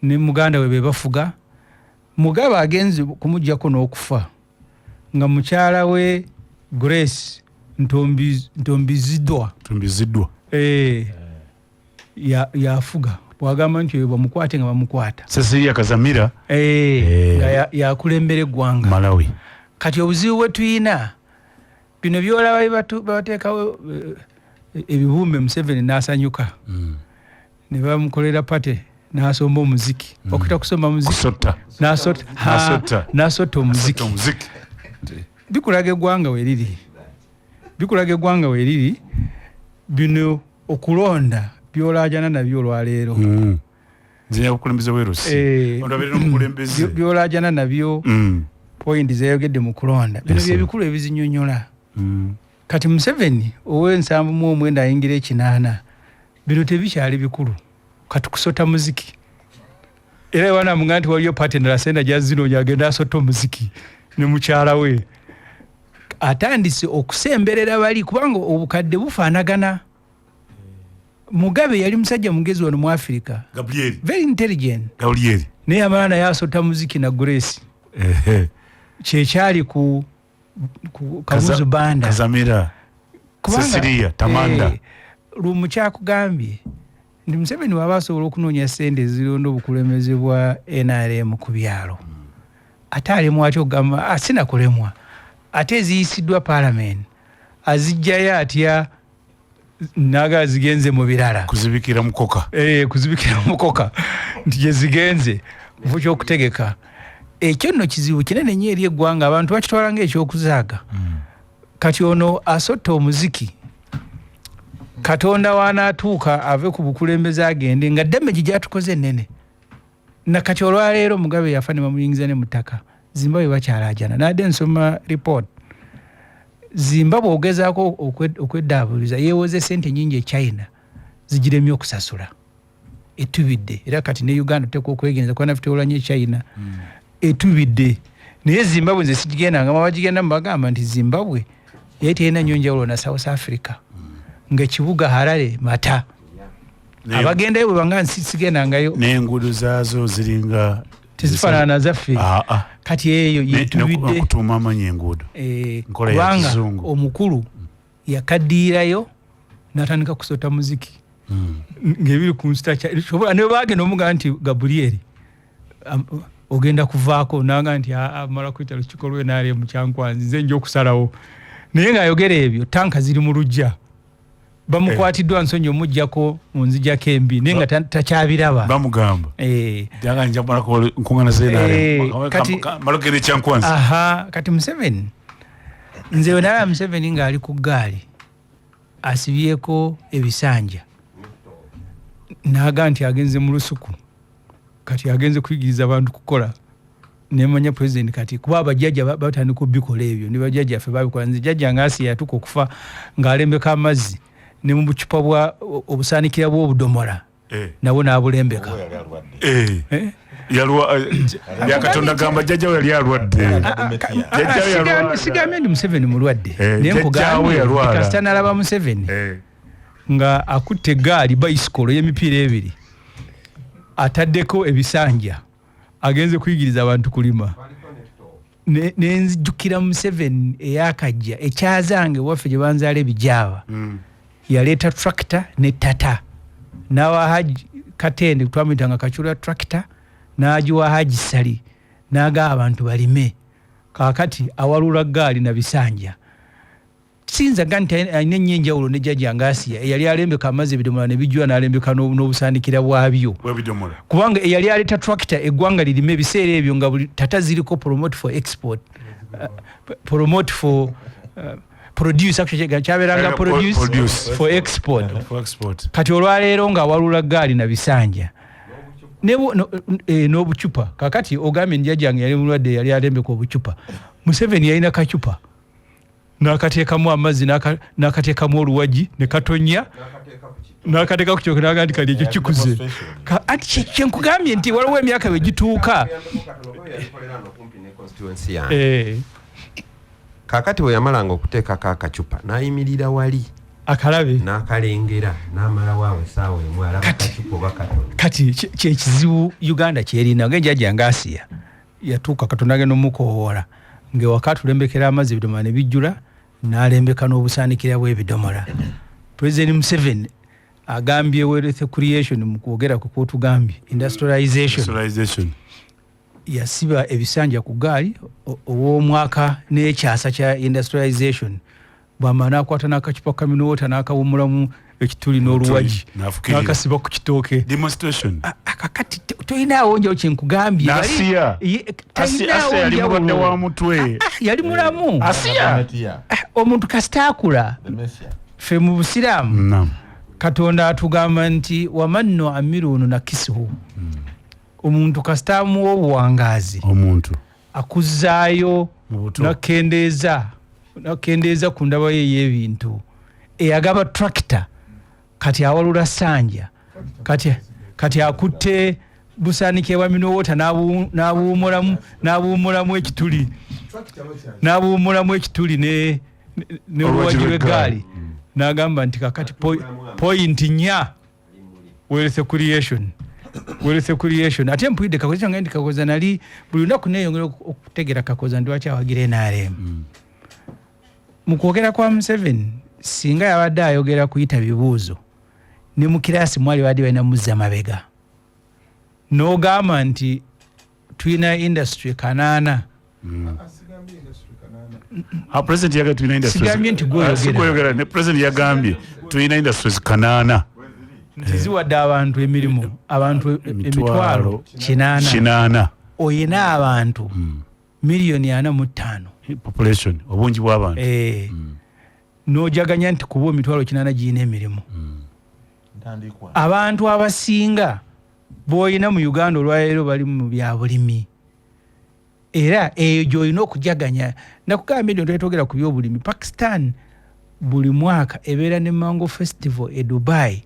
ne muganda we be bafuga. Mugabe agenze kumuggyako n'okufa nga mukyala we Grace Ntombiziddwa. Ntombiziddwa. Yafuga. Bw'agamba nti oyo bamukwate nga bamukwata. Cecilia Kazamira. Nga yakulembera eggwanga. Malawi. Kati obuzibu bwe tuyina bino by'olaba bateekawo ebibumbe Museveni n'asanyuka. Ne bamukolera pate n'asomba omuziki. Okuyita kusomba muziki. Kusotta. N'asotta. N'asotta. N'asotta omuziki. N'asotta omuziki. Bikulaga eggwanga we riri. Bikulaga eggwanga we riri. Bino okulonda by'olaajana nabyo olwaleero. Nze nyabukulembeze bw'erusi. Ondabirira omukulembeze. By'olaajana nabyo point zeyogedde mu kulonda. Bino bye bikulu ebizinyonnyola. Kati Museveni ow'ensanvu mu omwenda ayingira ekinaana, bino tebikyali bikulu. Kati kusota muziki. Era banamuga nti waliyo party endala senda gy'azinoonya agenda asotta omuziki ne mukyala we. Atandise okusemberera bali kubanga obukadde bufaanagana. Mugabe yali musajja mugezi wano mu Africa. Gabriel. Very intelligent. Gabriel. Naye amala naye asota muziki na Grace. Kyekyali ku Kamuzu Banda. Kazamira. Kubanga, Cecilia Tamanda. Lumu kyakugambye nti Museveni waba asobola okunoonya ssente ezironda obukulembeze bwa NRM ku byalo. Ate alemwa atya okugamba, sinakulemwa. Ate eziyisiddwa parliament aziggyayo atya naga zigenze mu birala. Kuzibikira mukoka. Kuzibikira mukoka nti gye zigenze mu ky'okutegeka. Ekyo nno kizibu kinene nnyo eri eggwanga, abantu bakitwala ng'ekyokuzaaga. Kati ono asotta omuziki, Katonda w'anaatuuka ave ku bukulembeze agende nga damage gy'atukoze ennene. Na kati olwaleero Mugabe yafa ne bamuyingiza ne mu ttaka. Zimbabwe bakyalaajana. Nadde nsoma report. Zimbabwe ogezaako okweddaabiriza yeewoze ssente nnyingi e China zigiremye okusasula. Etubidde. Era kati ne Uganda tuteekwa okwegenza kuba naffe twewola nnyo e China. Etubidde. Naye Zimbabwe nze sigigendanga, abagigenda mbagamba nti Zimbabwe yali terina nnyo njawulo na South Africa. Ng'ekibuga Harare mata. Abagendayo bwe banga sigendangayo. N'enguudo zaazo ziringa tezifaanana zaffe. Kati eyo yetubidde. Okutuuma amannya enguudo. Nkola ya Kubanga kizungu. omukulu yakaddiirayo n'atandika kusota muziki. Ng'ebiri ku nsita ne bagenda omugamba nti Gabriel ogenda kuvaako, nanga nti mala kuyita lukiiko lw'NRM Kyankwanzi, nze nja okusalawo. Naye ng'ayogera ebyo, tanka ziri mu luggya, bamukwatiddwa nsonyi omuggyako mu nzijjako embi, naye nga takyabiraba. Bamugamba nja kumalako nkuŋŋaana z'NRM Kyankwanzi. Aha, kati Museveni, nze we nalaba Museveni ng'ali ku ggaali asibyeko ebisanja, naga nti agenze mu lusuku, kati agenze kuyigiriza abantu kukola, nemanya president kati kuba abajjajja batandika obikola ebyo, ne bajjajjaffe babikola. Nze jjajja nga Asiya yatuuka okufa ng'alembeka amazzi ne mu bucupa bwa obusaanikira bw'obudomola, nabwo n'abulembeka. Katonda gamba jjajja we yali alwadde. Sigambye ndi Museveni mulwadde, naye nkugambye kasita nalaba Museveni nga akutte eggaali bayisikolo y'emipiira ebiri, ataddeko ebisanja, agenze kuyigiriza abantu kulima, nenzijukira Museveni eyakajja ekyazange waffe gye banzaala ebijaaba, yaleeta tractor ne tata n'awa Haji Katende, twamuyitanga Kacula, tractor n'agiwa Haji Sali, n'agaa abantu balime. Kaakati awalula ggaali na bisanja. Siyinza ga nti alina ennyo enjawulo ne jjajja nga Asiya eyali alembeka amazzi ebidomola ne bijjula, n'alembeka n'obusaanikira bwabyo, kubanga eyali aleeta tractor eggwanga lirime ebiseera ebyo nga buli tata ziriko promote for export, promote for produce, actually kyabeeranga produce for export. Kati olwaleero ng'awalula ggaali na bisanja n'obucupa. Kakati ogambye njajjange yali mulwadde, yali alembeka obucupa. Museveni yalina kacupa n'akateekamu amazzi, n'akateekamu oluwagi ne katonya, n'akateeka ku kyoke, n'agamba nti kali ekyo kikuze. Anti kyenkugambye nti waliwo emyaka bwe gituuka. Kakati bwe yamalanga okuteekako akacupa n'ayimirira wali akalabe n'akalengera n'amalawo awo essaawa emu, alaba kacupa oba katono. Kati kyekizibu Uganda kyerina, ng'enjajja nga Asiya yatuuka Katonda agenda omukowoola ng'ewaka atulembekera amazzi ebidomola ne bijjula, n'alembeka n'obusaanikira bw'ebidomola. President Museveni agambye wealth creation mu kwogera kwe kwotugambye industrialization, yasiba ebisanja ku ggaali ow'omwaka n'ekyasa kya industrialization, bw'amala n'akwata n'akacupa ka mineral water n'akawummulamu ekituli n'oluwagi n'akasiba ku kitooke. Kakati tolinaawo njawulo, kyenkugambye. Yali mulwadde wa mutwe. Yali mulamu. Omuntu kasita akula, ffe mu Busiraamu Katonda atugamba nti waman nuamiru nunakisuhu, omuntu kasita amuwa obuwangaazi, omuntu akuzaayo nakendeeza ku ndaba ye ey'ebintu. Eyagaba tractor kati awalula sanja, kati akutte busaanikira bwa mineral water n'abuwummulamu ekituli, n'abuwummulamu ekituli n'oluwagi lw'eggaali, n'agamba nti kakati point 4, wealth creation, wealth creation. Ate mpulidde Kakoza nga ndi Kakoza, nali buli lunaku neeyongera okutegeera Kakoza ndi lwaki awagira NRM. Mu kwogera kwa Museveni, singa yabadde ayogera kuyita bibuuzo, ne mu kiraasi mwali badde balina muzza mabega n'ogamba nti tulina industry 8. President yagambye tulina industries. Sigambye nti gwe oyogera. Ne president yagambye tulina industries 8. Nti ziwadde abantu emirimu, abantu emitwalo 8. 8. Oyina abantu 45 million. Population, obungi bw'abantu. N'ojaganya nti kuba emitwalo 8 girina emirimu. Abantu abasinga b'olina mu Uganda olwaleero bali mu bya bulimi, era eyo gy'olina okujaganya. Nakugambye nti twetwogera ku byobulimi, Pakistan buli mwaka ebeera ne Mango Festival e Dubai,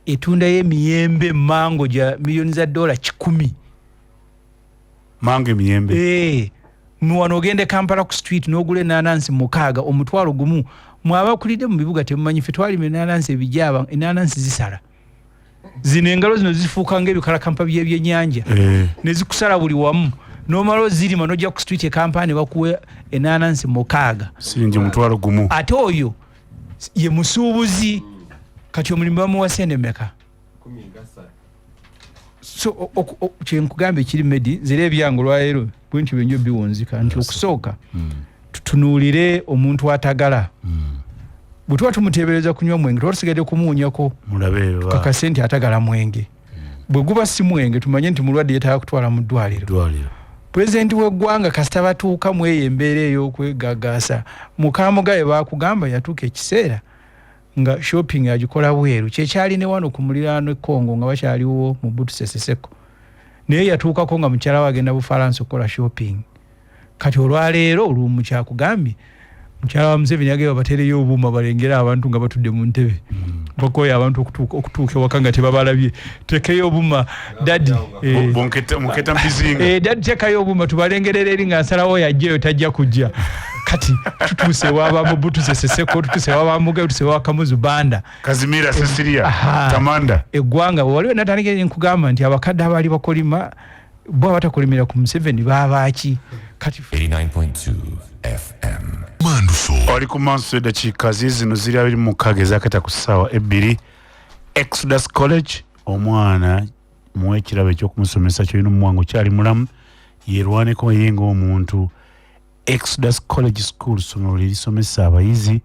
etundayo emiyembe mango gya miliyoni za dola 100. Mango, emiyembe. Wano ogenda e Kampala ku street n'ogula enanansi 6 1,000. Mwabakulidde mu bibuga temumanyi, ffe twalima enanansi ebijaaba, enanansi zisala zino engalo zino zifuuka ng'ebikalakampa by'ebyennyanja, ne zikusala buli wamu, n'omala ozirima n'ojja ku street e Kampala ne bakuwa enanansi 6 siringi 1,000. Ate oyo ye musuubuzi. Kati omulimu bamuwa sente meka? So kyenkugamba ekiri medi nzira ebyange olwaleero bwentyo byenjo biwunzika nti okusooka tutunuulire omuntu atagala. Bwe tuba tumuteebereza kunywa mwenge, tuba tusigadde kumuwunyako kakase nti atagala mwenge. Bwe guba si mwenge, tumanye nti mulwadde, yeetaaga kutwala mu ddwaliro. Pulezidenti w'eggwanga kasita batuuka mu eyo embeera ey'okwegagaasa, mukamugaye baakugamba yatuuka ekiseera nga shopping agikola bweru. Kyekyali ne wano ku muliraano e Congo nga bakyaliwo mu Butuseseseko, naye yatuukako nga mukyala we agenda Bufalansa okukola shopping. Kati olwaleero olumu kyakugambye mukyala wa Museveni yagenda bateereyo obuuma balengere abantu nga batudde mu ntebe. Bakoye abantu okutuuka ewaka nga tebabalabye. Tekeyo obuuma daddy, daddy, tekayo obuuma tubalengerera eri nga nsalawo yajjayo tajja kujja. Kati tutuuse waba Mobutu Sese Seko, tutuuse waba Mugabe, tutuuse wa Kamuzu Banda, Kazimira Cecilia Tamanda. Eggwanga waliwo natandika nkugamba nti abakadde abaali bakolima bo abatakolimira ku Museveni babaaki kati? 89.2 FM. Manduso. Oli ku maaso, eddakiika zizino ziri 26 ezakata ku ssaawa 2. Exodus College, omwana muwe ekirabo ekyokumusomesa kyolina omuwango kyali mulamu, yerwaneko ye ng'omuntu. Exodus College School ssomero lyerisomesa abayizi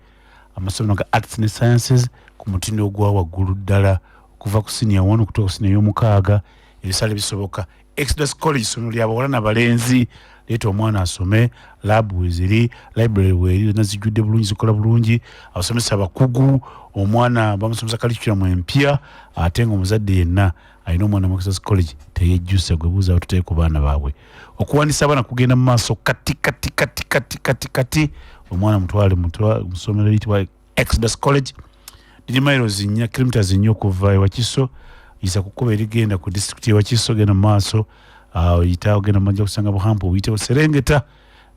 amasomero ga arts ne sciences ku mutindo ogwa waggulu ddala, okuva ku senior 1 okutuuka ku senior y'omukaaga, ebisale bisoboka. Exodus College ssomero lyabawala nabalenzi. Leeta omwana asome. Lab weziri, library weri, zonna zijjudde bulungi, zikola bulungi, abasomesa abakugu, omwana bamusomesa curriculum empya. Ate nga omuzadde yenna alina omwana mu Exodus College teyejjusa. Gwe buuza batuteeke ku baana baabwe. Okuwandiisa abaana kugenda mu maaso kati kati kati kati kati kati. Omwana mutwale mu ssomero liyitibwa Exodus College. Liri miles 4, kilometers 4 okuva ewakiso. Yisa ku kkubo erigenda ku disitulikiti y'ewakiso, genda mu maaso, oyita ogenda majja kusanga buhampu obuyite Serengeta,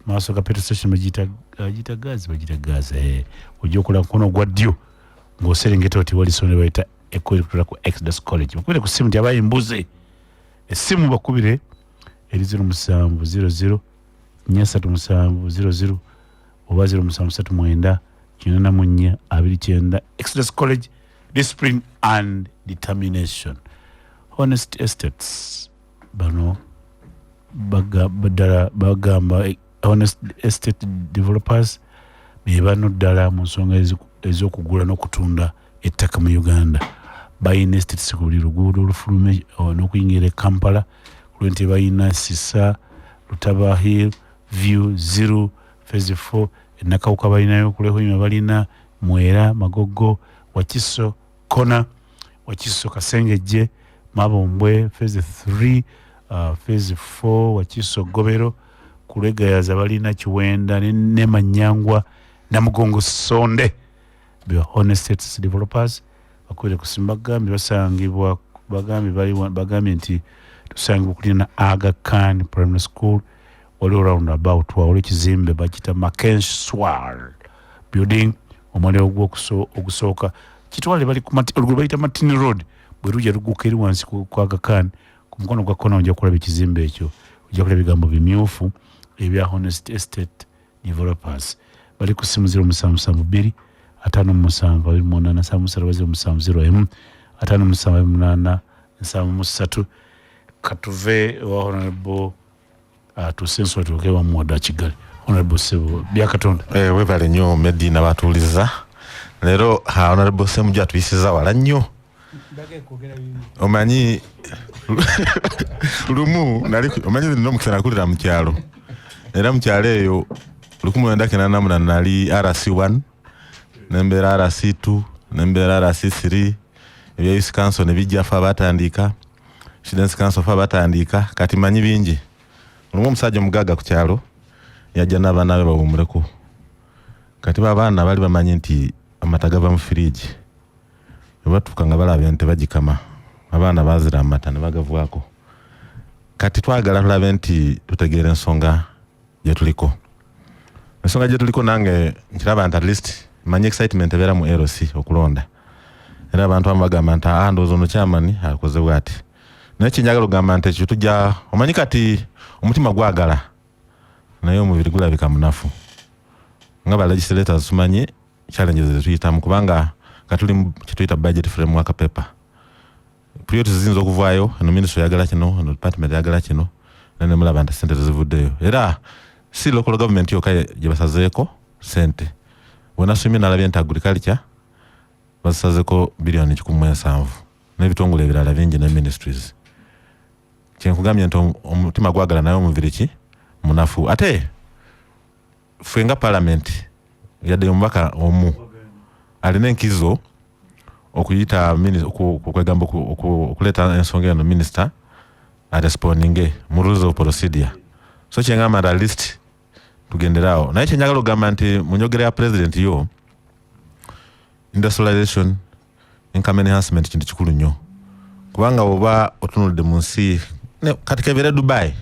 maaso ga petrol station bagiyita gas, bagiyita gas. Ojja okola mukono gwa ddyo ng'oserengeta oti wali ssomero bayita ekkubo ku Exodus College. Bakubire ku ssimu nti abaye mbuze. Essimu bakubire eri 0700 437 00 oba 0739 84 29. Exodus College, discipline and determination. Honest Estates, bano ddala bagamba Honest Estate Developers be bano ddala mu nsonga ez'okugula n'okutunda ettaka mu Uganda. Balina estates ku buli luguudo olufulume n'okuyingira e Kampala. Kulwente balina Sisa, Lutaba Hill View, Zero Phase 4, Enakawuka balinayo, Kulehoima balina, Mwera, Magogo, Wakiso Kona, Wakiso Kasengejje, Mabombwe Phase 3, Phase 4, Wakiso Gobero, Kulegayaza balina Kiwenda ne Manyangwa, Namugongo Sonde. Be Honest Estates Developers, bakubire ku simu. Bagambye basangibwa, bagambye bali bagambye nti tusangibwa okulina Aga Khan Primary School. Waliwo round about, waliwo ekizimbe bakiyita Makenswar Building, omwaliro ogusooka kitwale bali ku oluguudo bayita Martin Road. Bwe lujja luguka eri wansi ku Aga Khan, ku mukono gwa kona ojja kulaba ekizimbe ekyo, ojja kulaba ebigambo bimyufu ebya Honest Estate Developers. Bali ku simu 0772 57 28 73 oba 0701 57 28 73. Katuve wa Honorable tuuse ensonga tuuke wamuwadde Kigali. Honorable Sebo Byakatonda. Webale nnyo Medi nabatuuliza leero. Honorable Semujju atuyisiza wala nnyo. Omanyi lumu nali, omanyi nina omukisa, nakulira mu kyalo, era mu kyalo eyo 1988 nali RC1, nembeera RC2, nembeera RC3. Ebya youth council ne bijja, fe abatandika students council, fe abatandika. Kati manyi bingi. Lumu omusajja omugagga ku kyalo yajja n'abaana be bawumuleko. Kati babaana bali bamanyi nti amata gava mu firiigi. Bwe batuuka nga balaba ente bagikama, abaana bazira amata ne bagavwako. Kati twagala tulabe nti tutegeera ensonga gye tuliko. Ensonga gye tuliko, nange nkiraba nti at least manyi excitement ebeera mu LC okulonda, era abantu abamu bagamba nti aa, ndowooza ono chairman akoze bwati. Naye kyenjagala okugamba nti ekyo tujja, omanyi kati omutima gwagala naye omubiri gulabika munafu. Nga ba legislators tumanyi challenges zetuyitamu, kubanga Katuli mu kyetuyita budget framework paper. Priorities ziyinza okuvaayo, eno ministry eyagala kino, eno department eyagala kino, naye nemulaba nti sente tezivuddeyo. Era si local government yokka gye basazeeko sente. Wenasomye nalabye nti agriculture bazisazeko 1.170 billion n'ebitongole ebirala bingi ne ministries. Kyenkugambye nti omutima gwagala naye omubiri ki munafu. Ate ffe nga parliament, yadde omubaka omu alina enkizo okuyita okwegamba okuleeta ensonga eno, minisita arespondinge mu rules of procedure. So kyengamba nti at least tugenderaawo. Naye kyenjagala okugamba nti mu njogera ya president yo industrialization, income enhancement kintu kikulu nnyo, kubanga oba otunulidde mu nsi kati kebere Dubai.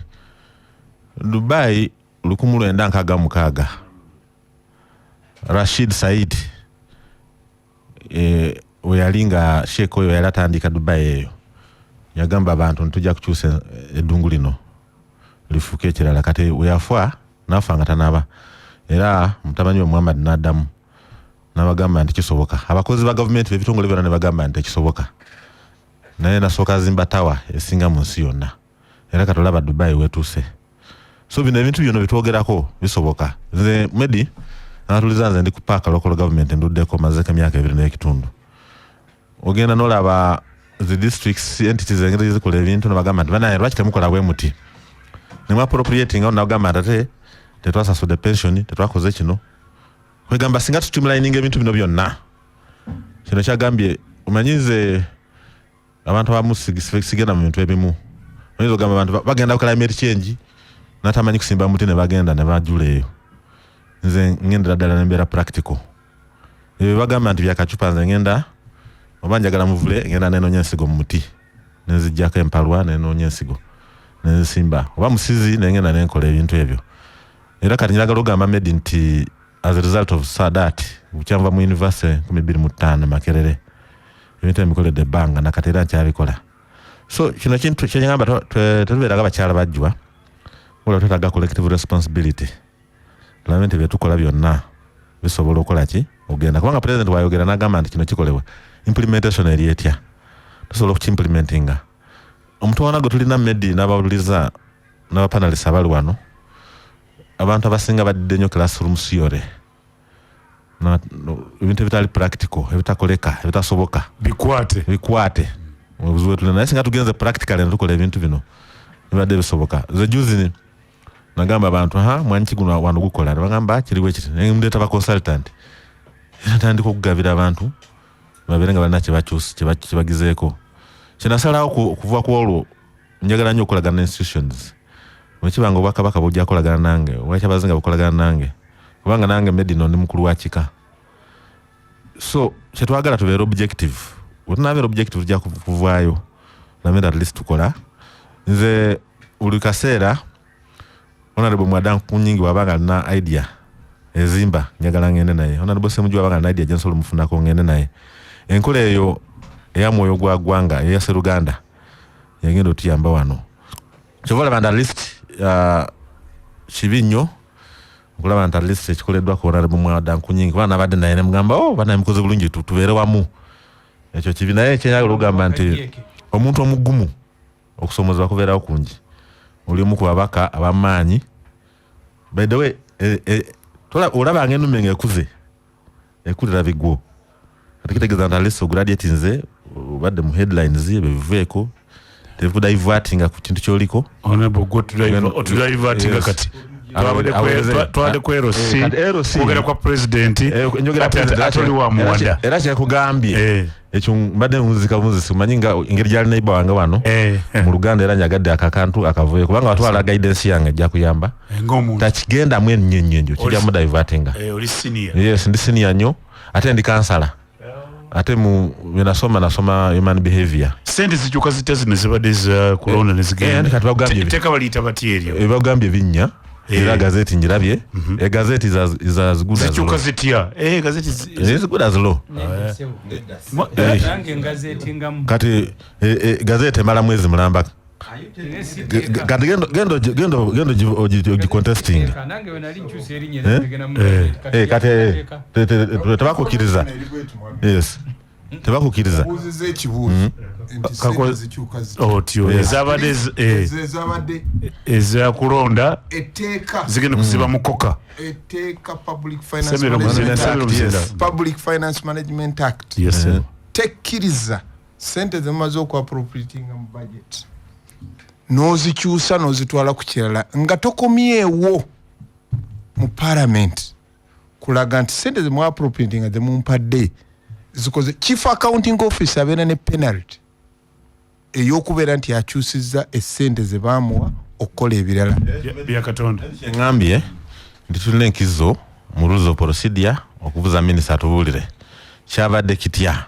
Dubai 1966, Rashid Said weyali nga sheek oyo yali atandika Dubai eyo, yagamba abantu ntujja kukyusa eddungu lino lifuuke ekirala. Kati weyafa, nafa nga tanaba, era mutabani we Muhammad naddamu nabagamba nti kisoboka. Abakozi ba gavumenti bebitongole byonna ne bagamba nti tekisoboka, naye nasooka azimba tower esinga mu nsi yonna, era kati olaba Dubai wetuuse. So bino ebintu byonna bitwogerako bisoboka. Nze Medi natuliza, nze ndi ku paaka local government, nduddeko mazeko emyaka 2.5. Ogenda nolaba the districts entities engeri zikola ebintu, nabagamba nti banaye lwaki temukola bwe muti, nemw appropriating awo, nagamba nti ate tetwasasudde pension, tetwakoze kino. Kwegamba singa tutreamlininga ebintu bino byonna, kino kyagambye omanyize abantu abamu sigenda mu bintu ebimu. Oyinza ogamba abantu bagenda ku climate change, natamanyi kusimba muti, ne bagenda ne bajula eyo. Nze ngendera ddala nembeera practical. Ebyo bagamba nti byakacupa, nze ngenda oba njagala muvule, ngenda nenonya ensigo mu muti, nenzijjako empalwa, nenonya ensigo nenzisimba, oba musizi, nengenda nenkola ebintu ebyo. Era kati njagala ogamba Medi nti as a result of sadat bukyanva mu university 2005 Makerere, ebintu ebikoledde ebbanga nakati era nkyabikola. So kino kintu kyeŋamba, tetubeeraga bakyala bajjwa, wala twetaaga collective responsibility, tulabe nti byetukola byonna bisobola okukola ki ogenda, kubanga president wayogera nagamba nti kino kikolebwa, implementation eri etya? Tusobola okukiimplementinga? Omutwana gwe tulina Medi n'abawuliriza n'abapanelist abali wano, abantu abasinga badidde nnyo classroom theory, ebintu ebitali practical, ebitakoleka, ebitasoboka. Bikwate. Bikwate obuzibu bwetulina. Naye singa tugenze practically netukola ebintu bino, bibadde bisoboka. Nze juzi nagamba abantu, ha mwanyi kiguno wano gukola, nebagamba kiriwo ekiti, naye ndeeta ba consultant, era ntandika okugabira abantu babeere nga balina kyebakyusa kyebagizeeko. Kyenasalawo okuva ku olwo, njagala nnyo okukolagana ne institutions. Bwekiba nga obwakabaka bujja kukolagana nange, obwakyabazinga bukolagana nange, kubanga nange Medino ndi mukulu wa kika. So kyetwagala tubeere objective. Bwetunabeera objective, tujja kuvaayo namere at least tukola. Nze buli kaseera Honorable Mwada Nkunyingi wabanga alina idea ezimba, njagala ngende naye. Honorable Semuju wabanga alina idea gyensobola omufunako, ngende naye. Enkola eyo eya mwoyo gwa ggwanga, eya seruganda, yagenda otuyamba wano. Kyova olaba nti at least kibi nnyo okulaba nti at least ekikoleddwa ku Honorable Mwada Nkunyingi, kubanga nabadde naye nemugamba, oh banaye mukoze bulungi, tubeere wamu. Ekyo kibi, naye kyenjagala okugamba nti omuntu omugumu okusomozebwa kubeerawo kungi. Oli omu ku babaka abamaanyi. By the way, olabanga ennume nga ekuze ekulira bigwo. Kati kitegeeza nti at least ograduatinze, obadde mu headlines, ebyo biveeko, tebikudivertinga ku kintu kyoliko. Honorable, gwe otudivertinga. Yes. Kati twabadde twabadde ku LC, Kati LC kwogera kwa president. Njogera president, ate oli wa Muwada. Era kyekugambye ekyo mbadde nzika bunzisi, manyi nga engeri gyali neighbor wange wano mu Luganda, era njagadde akakantu akavuyo, kubanga watwala guidance yange ejja kuyamba. Ng'omuntu takigendamu ennyo ennyo ennyo, kijja mu divertinga. Oli senior. Yes, ndi senior nnyo, ate ndi kansala, ate mu byenasoma, nasoma human behavior. Sente zikyuka zitya zino zibadde za kulonda ne zigenda? Anti kati bagambye Etteeka baliyita batya eryo? Bagambye binnya. Era gazeti ngirabye. Gazeti is as good as Zikyuka law. zitya? Gazeti Is as good as law. Nange ngazetingamu. Kati gazeti emala mwezi mulamba. Kati genda genda genda ogicontesting. Eh? Eh, kati eh, tebakukkiriza. Yes, tebakukkiriza. Obuuziza ekibuuzo nti sente zikyuka zitya? Otyo ezabadde Ezo ezabadde ezakulonda etteeka zigenda kuziba mukoka. Etteeka Public Finance Semero Management Muzinda, Semero Act. Muzinda. Yes. Public Finance Management Act Yes, sir. tekkiriza sente zemumaze okuappropriatinga mu budget n'ozikyusa n'ozitwala ku kirala nga tokomyewo mu parliament kulaga nti sente zemuappropriatinga zemumpadde zikoze. Chief Accounting Office abeera ne penalty ey'okubeera nti akyusizza esente ze baamuwa okukola ebirala. Byakatonda. Kyeŋŋambye nti tulina enkizo mu rules of procedure okubuza minisita atubuulire kyabadde kitya,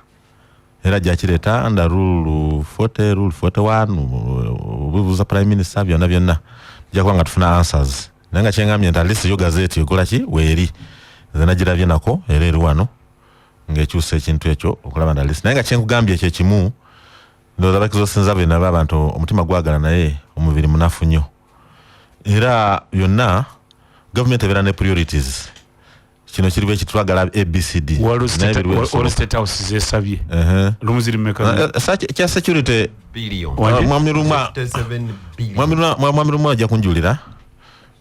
era gyakireeta under rule 40, rule 41, obubuuza prime minister byonna byonna tujja kuba nga tufuna answers. Naye nga kyeŋŋambye nti at least yo gazeti ekola ki, weeri, nze nagirabye nako era eri wano ng'ekyusa ekintu ekyo okulaba nti at least. Naye nga kyenkugambye ekyo ekimu, ndowooza bakizosinza bwe nabo abantu omutima gwagala naye omubiri munafu nnyo. Era byonna gavumenti ebeera ne priorities, kino kiri bwe kitwagala ABCD. Waliwo naye biriwo waliwo ebisoboka. State House zesabye lumu ziri mumeka? Kya security. Billion. Wanje? Mwami Luma. 57 billion. Mwami Luma ajja kunjulira.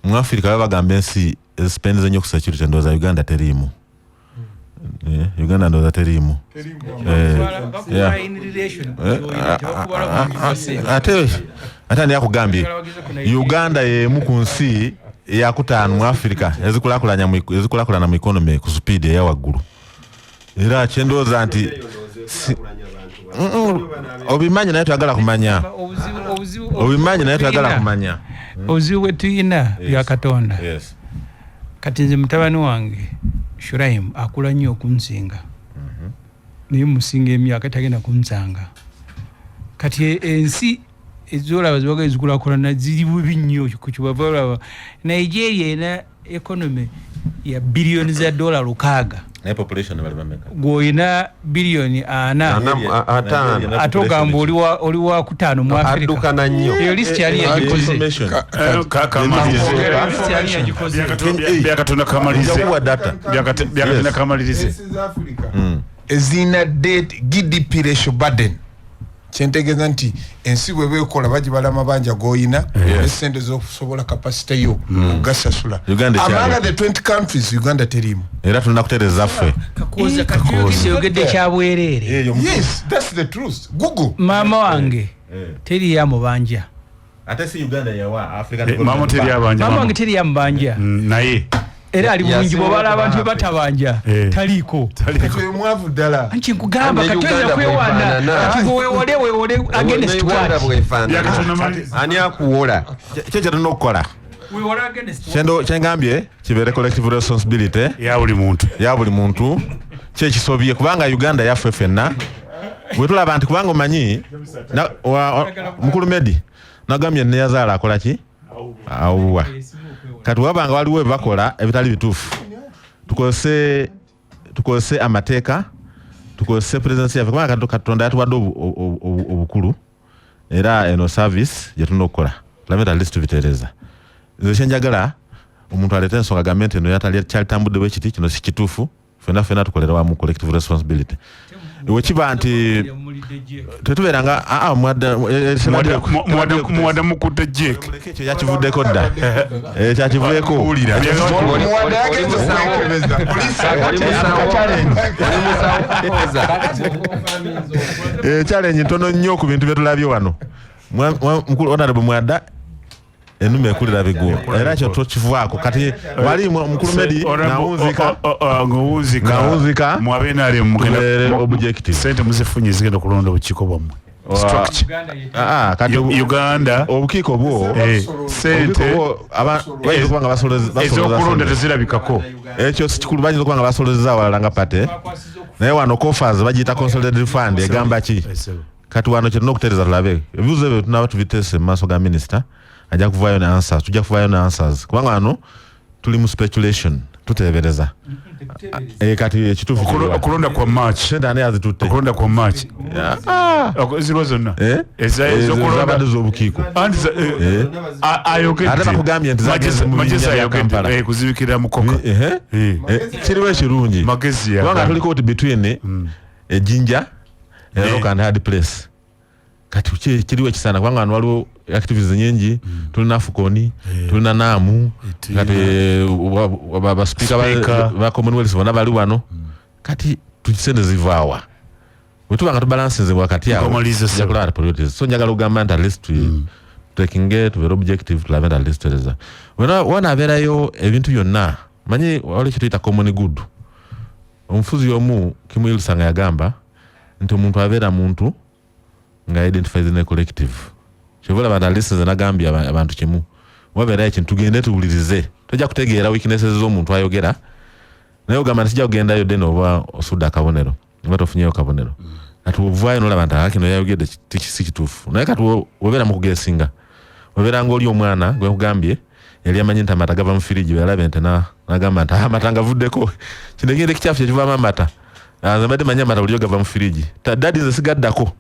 Mu Africa baba bagamba ensi ezispendize ennyo ku security, ndowooza Uganda teriimu. Uganda ndowooza teriimu. Bakubala in relation ku ky'olina, tebakubala ku percent. Ate ani yakugambye Uganda yemu ku nsi eyakutaano mu Africa ezikulakulana mu economy ku speed eya waggulu? Era kyendowooza nti obimanyi naye twagala kumanya. Obimanyi naye twagala kumanya. Obuzibu bwe tuyina, bya Katonda, kati nze mutabani wange Shuraim akula nnyo okunsinga, naye musinga emyaka, tagenda kunsanga. Kati ensi ezolaba zibaga ezikulakulana ziri bubi nnyo. Kibava olaba Nigeria erina economy ya biliyoni za dola 600. Naye population bali bameka? Gweolina biliyoni 40. 5. Ate ogamba oli wa kutaano mu Africa. Addukana nnyo. Eyo lisiti yali yagikoze? Information. Eyo lisiti yali yagikoze? Byakatonda, kamalirize. Njakuwa data. Byakatonda, kamalirize. Ensi za Africa ezirina debt GDP ratio burden, kyentegeeza nti ensi bweba ekola bagibala amabanja goyina nesente zokusobola capacity yo okugasasula. Uganda ekyali. Among the 20 countries, Uganda terimu. Era tulina kutereeza ffe. Kakooza, kati oyogedde kyabwereere. Yes, that's the truth. Google. Maama wange teriyo amubanja. Ate si Uganda yawa Africa. Maama teri abanja? Maama wange teriyo amubanja. Naye Era ali bulungi. Yasinga Bwobala abantu okuba bebatabanja, taliiko. Kati oyo mwavu ddala. Anti nkugamba, Ne kati oyinza Uganda kwewaana. bwefaanana. Kati gwe weewole weewole against Ne Uganda what? bwefaanana. Byakatonda, maliriza. Ani akuwola? Kyo kyetulina okukola. Weewole against what? Kyengambye kibeere collective responsibility ya buli muntu. Ya buli muntu kyekisobye, kubanga Uganda yaffe ffenna. Bwe tulaba nti kubanga omanyi mukulu Medi nagambye neyazaala akola ki, awuwa. Kati wabanga waliwo ebibakola ebitali bituufu, tukozese amateeka, tukozese presidency yaffe, kubanga Katonda yatuwadde obukulu era eno service gyetulina okukola tulabe nti at least tubitereeza. Nze kyenjagala omuntu aleete ensonga agambe nti eno kyalitambudde bwe kiti, kino si kituufu, fena fena tukolera wamu, collective responsibility. Wekiba nti tetubeeranga Muwadde mukutte jek. Ekyo yakivuddeko dda. Kyakivuddeko. Muwadde yagenze okwekebeza. Poliisi. Oli musawo, Kakooza. Challenge ntono nnyo ku bintu byetulabye wano. Mukulu Honorable Mwada, ennume ekulira biguwa, era ekyo tokivaako. Kati wali mukulu Medi nawunzika. Ngawunzika. Nawunzika. Mwabenarem. Tubeere objective. Sente muzifunye zigenda kulonda obukiiko bwammwe. Structure. Ah, ah, kati Uganda obukiiko bwo sente obukiiko bwo bayinza okuba nga ez'okulonda basolozesa. tezirabikako. Ekyo si kikulu, bayinza okuba nga basolozeza awalala nga pate, naye wano coffers bagiyita consolidated fund, egamba ki? Kati wano kyetulina okutereeza, tulabe ebibuuzo ebyo tunaba tubiteese mu maaso ga minisita, ajja kuvaayo ne answers, tujja kuvaayo ne answers, kubanga wano tuli mu speculation. Tuteebereza. Kati ekituufu kiriwa? Okulonda kwa March. Sente ani azitutte? Okulonda kwa March. Ziriwa zonna. Eh? Eza- Ezo ez'okulonda. zabadde z'obukiiko. Anti ayogedde. Ate bakugambye nti zagenze mu Magezi binnya bya ayogedde, Kampala. kuzibikira mukoka. Ehe. Kiriwo ekirungi. Magezi Kubanga yagamba. tuliko oti between ejinja and rock and hard place. Kati kiriwo ekisaana kubanga wano waliwo activities nyingi, tulina AFCON, tulina NAMU, kati ba speaker Speaker. ba Commonwealth bonna bali wano. Kati sente zivaawa? Bwe tuba nga tubalansinze wakati awo, Tukamaliza tujja sebo. kulaba priorities. So njagala okugamba nti at least tutekinge tubeere objective, tulabe nti at least tutereza. Wanaabeerayo ebintu byonna, manyi waliwo kye tuyita common good. Omufuzi omu Kim Il-sung yagamba nti omuntu abeera muntu nga identifies ne collective. Kyova olaba nti at least nze nagambye abantu kimu, wabeerayo ekintu tugende tuwulirize, tojja kutegeera weaknesses z'omuntu ayogera, naye ogamba nti sijja kugendayo then oba osudde akabonero oba tofunyeyo kabonero. Kati ovaayo nolaba nti kino yayogedde si kituufu, naye kati obeera mu kugesinga, obeera ng'oli omwana gwe nkugambye yali amanyi nti amata gava mu firiji, bwe yalaba ente n'agamba nti amata ngavuddeko, kino ekintu ekikyafu kyekivaamu amata. Nze mbadde manyi amata bulijjo gava mu firiji, daddy nze sigaddako.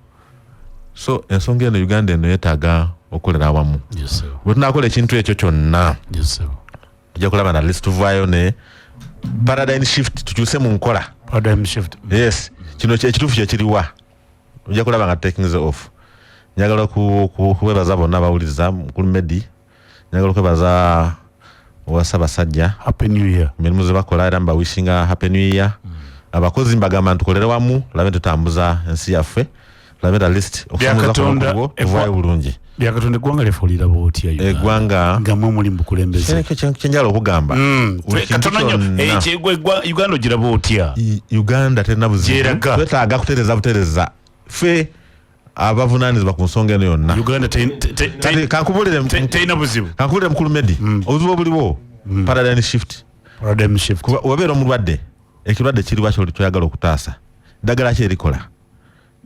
So ensonga eno Uganda eno yeetaaga okukolera awamu. Yes, sir. Bwe tunaakola ekintu ekyo kyonna, Yes, sir. tujja kulaba na at least tuvaayo ne paradigm shift, tukyuse mu nkola. Paradigm shift. Yes, kino ekituufu kyekiriwa, ojja kulaba nga taking the off. Njagala kubebaza bonna abawuliriza, mukulu Medi, njagala okwebaza owa Ssaabasajja. Happy New Year. Emirimu ze bakola, era mbawishinga happy new year. Abakozi mbagamba ntukolere wamu, tulabe tutambuza ensi yaffe, tulabe at least okusomooza kuno kuliwo, tuvaayo bulungi. Byakatonda, eggwanga lyaffe oliraba otya, Uganda? Eggwanga nga mwe muli mu bukulembeze. Kyenjagala okugamba, buli kintu Katono nnyo. kyonna. Uganda ogiraba otya? Uganda terina buzibu. Gyeraga. Twetaaga kutereza butereza ffe abavunaanyizibwa ku nsonga eno yonna. Uganda Kati kankubulire terina buzibu. Kankubulire mukulu Medi, obuzibu obuliwo paradigm shift. Paradigm shift. Kuba wabeera omulwadde, ekirwadde kiriwa kyoli kyoyagala okutaasa, ddagala ki erikola?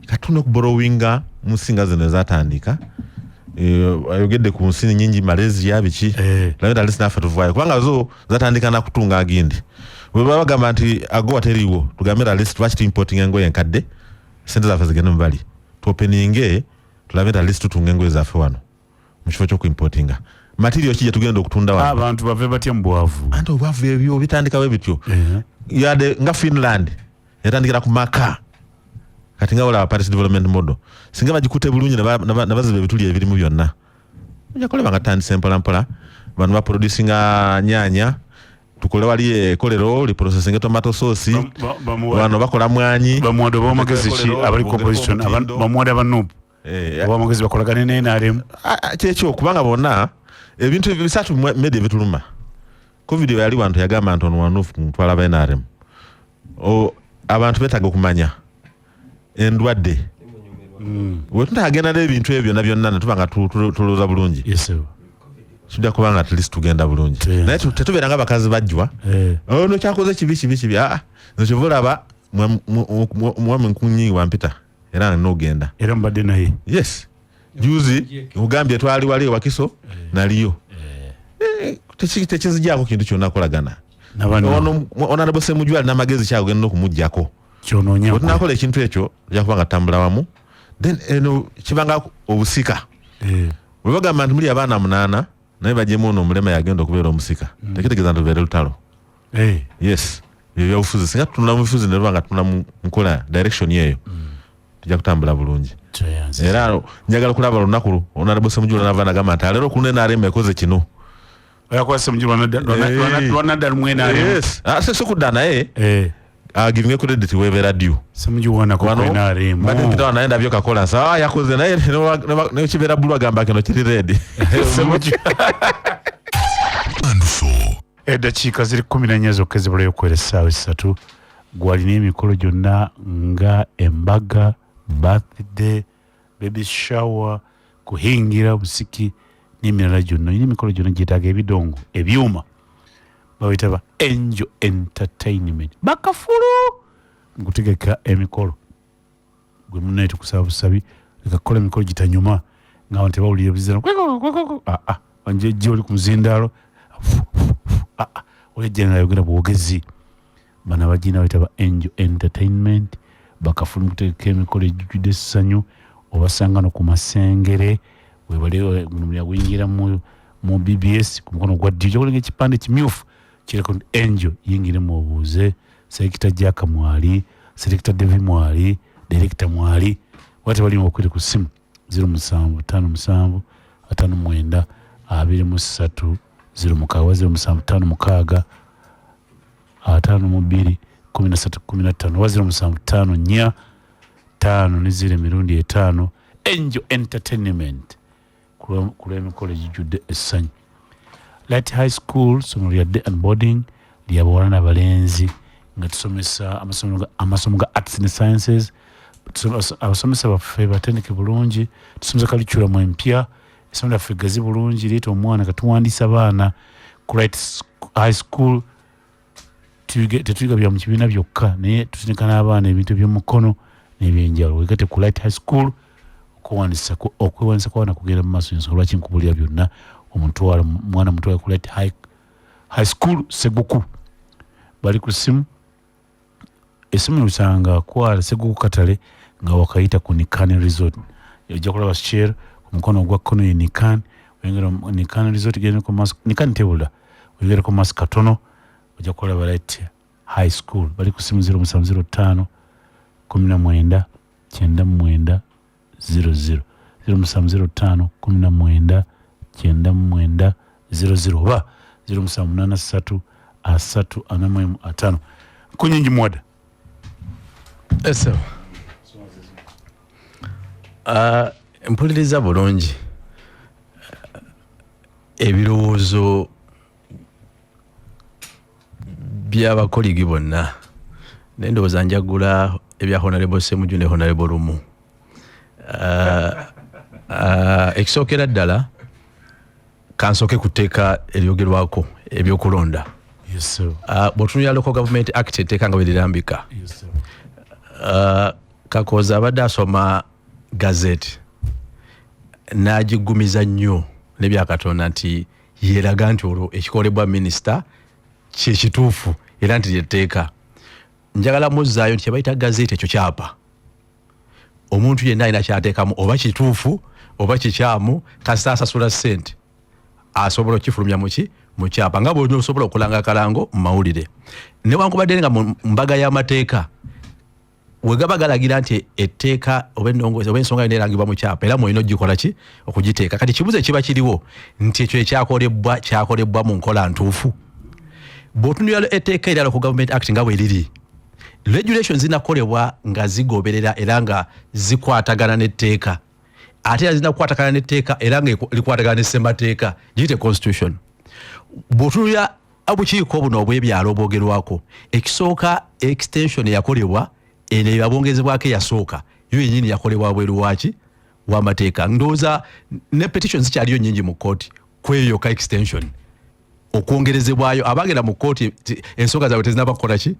Kati tulina okuborrowinga mu nsinga zino ezatandika. Ayogedde ku nsi nyingi, Malaysia biki, labe at least naffe tuvaayo, kubanga zo zatandika nakutunga agindi. Bwe baba bagamba nti agowa teriiwo, tugambe at least lwaki tuimporting engoye enkadde, sente zaffe zigende mubali, tuopeninge tulabe nti at least tutunga engoye zaffe wano mu kifo ky'okuimportinga. Material ki gye tugenda okutunda wano? Abantu bave batya mu bwavu? Anti obwavu ebyo bitandikawo bityo. Yadde nga Finland yatandikira ku maka, kati nga olaba Paris development model, singa bagikutte bulungi ne baziba ebituli ebirimu byonna, ojja kulaba nga tutandise mpolampola. Bano baproducinga nyanya, tukole wali ekolero liprocessinga tomato sauce. Bano bakola mwanyi. Bamuwadde obwamagezi ki Ekolero, abali ku bongereko opposition? omutindo. Bamuwadde aba NUP obwamagezi bakolagane ne NRM? Kyekyo, kubanga bonna ebintu ebyo bisatu media ebituluma. Covid bwe yali wantu, yagamba nti ono wanufu mutwala ba NRM. Abantu beetaaga okumanya endwadde. Bwe tunagenda n'ebintu ebyo byonna byonna ne tuba nga tulowooza bulungi, Yes, sir. tujja kuba nga at least tugenda bulungi. Naye tetubeera nga bakazi bajjwa, ono kyakoze kibi kibi kibi. Aa, nze kyova olaba mwami nkunyi wampita era nogenda. Era mubadde naye? Yes, juzi nkugambye twali wali Wakiso naliyo. Tekizijjako kintu kyonna kolagana. Nabano. Ono honorable Ssemujju alina amagezi, kyagenda okumugjako. Kyonoonya. Bwe tunakola ekintu ekyo, tujja kuba nga tutambula wamu. Then eno kibanga obusika. Bwe bagamba nti muli abaana munaana, naye bajjemu ono omulema yagenda okubeera omusika, tekitegeeza nti lubeere lutalo. Yes, ebyo byabufuzi. Singa tutunula mu bufuzi ne tuba nga tutunula mu nkola direction eyo, tujja kutambula bulungi. Era njagala kulaba olunaku honorable Ssemujju lwanava nagamba nti aleero ku NRM ekoze kino. Oyakola Ssemujju lwanadda lumu NRM. Yes. Si kudda, naye giving credit webeera due. Ssemujju wanako ku NRM. Mbadde mpita wano naye ndabyo kakola nsa, yakoze naye nekibeera blue agamba kino kiri red. Ssemujju. Eddakiika ziri 14 zokka ezibulayo okuwera essaawa 3. Gwalina emikolo gyonna nga embaga, birthday, baby shower, kuhingira busiki n'emirala gyonna, olina emikolo gyonna gyetaaga ebidongo, ebyuma, babiyita ba Angel Entertainment, bakafulu nkutegeka emikolo. Gwe munaye tukusaba busabi, leka kukola emikolo gitanyuma nga abantu tebawulira ebizira. Aa, wanjejje oli ku muzindaalo. Olejja nga ayogera bwogezi. Bano abagina bayita ba Angel Entertainment, bakafulu mukutegeka emikolo ejjujjudde essanyu. Obasanga no ku Masengere webale guno guyingira mu BBS ku mukono gwa ddyo, ojja ekipande kimyufu kiriko Angel. Yingiremu obuuze Selector Jack mwali, Selector Devi mwali, Director mwali, wate bali okwiri ku simu 0757 59 23 06, 0756 52 13 15, wa 0754 5 ne 0 emirundi 5. Angel Entertainment ku lw'emikolo egijjudde essanyu. Light High School, ssomero lya day and boarding lyabawala n'abalenzi, nga tusomesa amasomo ga arts ne sciences. Abasomesa baffe batendeke bulungi, tusomesa curriculum empya. Essomero lyaffe gazi bulungi, leeta omwana. Katuwandiisa abaana ku Light High School. Tetuyiga bya mu kibiina byokka, naye tutendeka n'abaana ebintu ebyomukono n'ebyenjawulo. Wegate ku Light High School. Okwewandiisa kw'abaana kugenda mu maaso. Ensonga lwaki nkubulira byonna, omutwalo mwana mutwale ku Light High School Seguku. Bali ku simu, esimu lusanga kwala Seguku Katale, nga wakayita ku Nikan Resort. Ojja kulaba Shell ku mukono ogwa kkono, ye Nikan. Oyongera Nikan Resort, genda ku maaso, Nikan tebula, oyongera ku maaso katono, ojja kulaba Light High School. Bali ku simu 0705 19 99 00, 0705 19 99 00, oba 0783 3 41 5. Nkunyingi mwada. Eso. Mpuliriza bulungi ebirowoozo by'abakoligi bonna, naye ndowooza njagula ebya Honorable Semuju ne Honorable Lumu. Ekisookera ddala, kansooke ku tteeka eryogerwako, ebyokulonda. Yes, sir. Bw'otunuulira Local Government Act, etteeka nga bwe lirambika, Yes, sir. Kakooza abadde asoma gazette n'agiggumiza nnyo n'ebyakatonda nti yeeraga nti olwo ekikolebwa minisita kyekituufu era nti lyetteeka. Njagala muzzaayo nti kyebayita gazette ekyo kyapa, omuntu yenna alina kyateekamu, oba kituufu oba kikyamu, kasita asasula ssente asobola okukifulumya muki mu kyapa, nga bw'olina osobola okulanga akalango mu mawulire. Newankubadde nga mu mbaga y'amateeka wegaba galagira nti etteeka oba ennongoozi oba ensonga yonna erangibwa mu kyapa, era mwolina ogikola ki okugiteeka. Kati kibuzo ekiba kiriwo nti ekyo ekyakolebwa kyakolebwa mu nkola ntuufu? Bw'otunulira etteeka erya Local Government Act nga bwe liri, regulation zinakolebwa nga zigoberera era nga zikwatagana n'etteeka, ate era zirina kukwatagana n'etteeka era nga likwatagana ne ssemateeka, giyite constitution. Bw'otunulira obukiiko buno obw'ebyalo obwogerwako, ekisooka extension eyakolebwa eno ebabongezebwako eyasooka yo yenyini yakolebwa bweru waki w'amateeka. Ndowooza ne petition zikyaliyo nyingi mu kooti kweyo ka extension okwongerezebwayo. Abagenda mu kooti ensonga zaabwe tezinaba kukola ki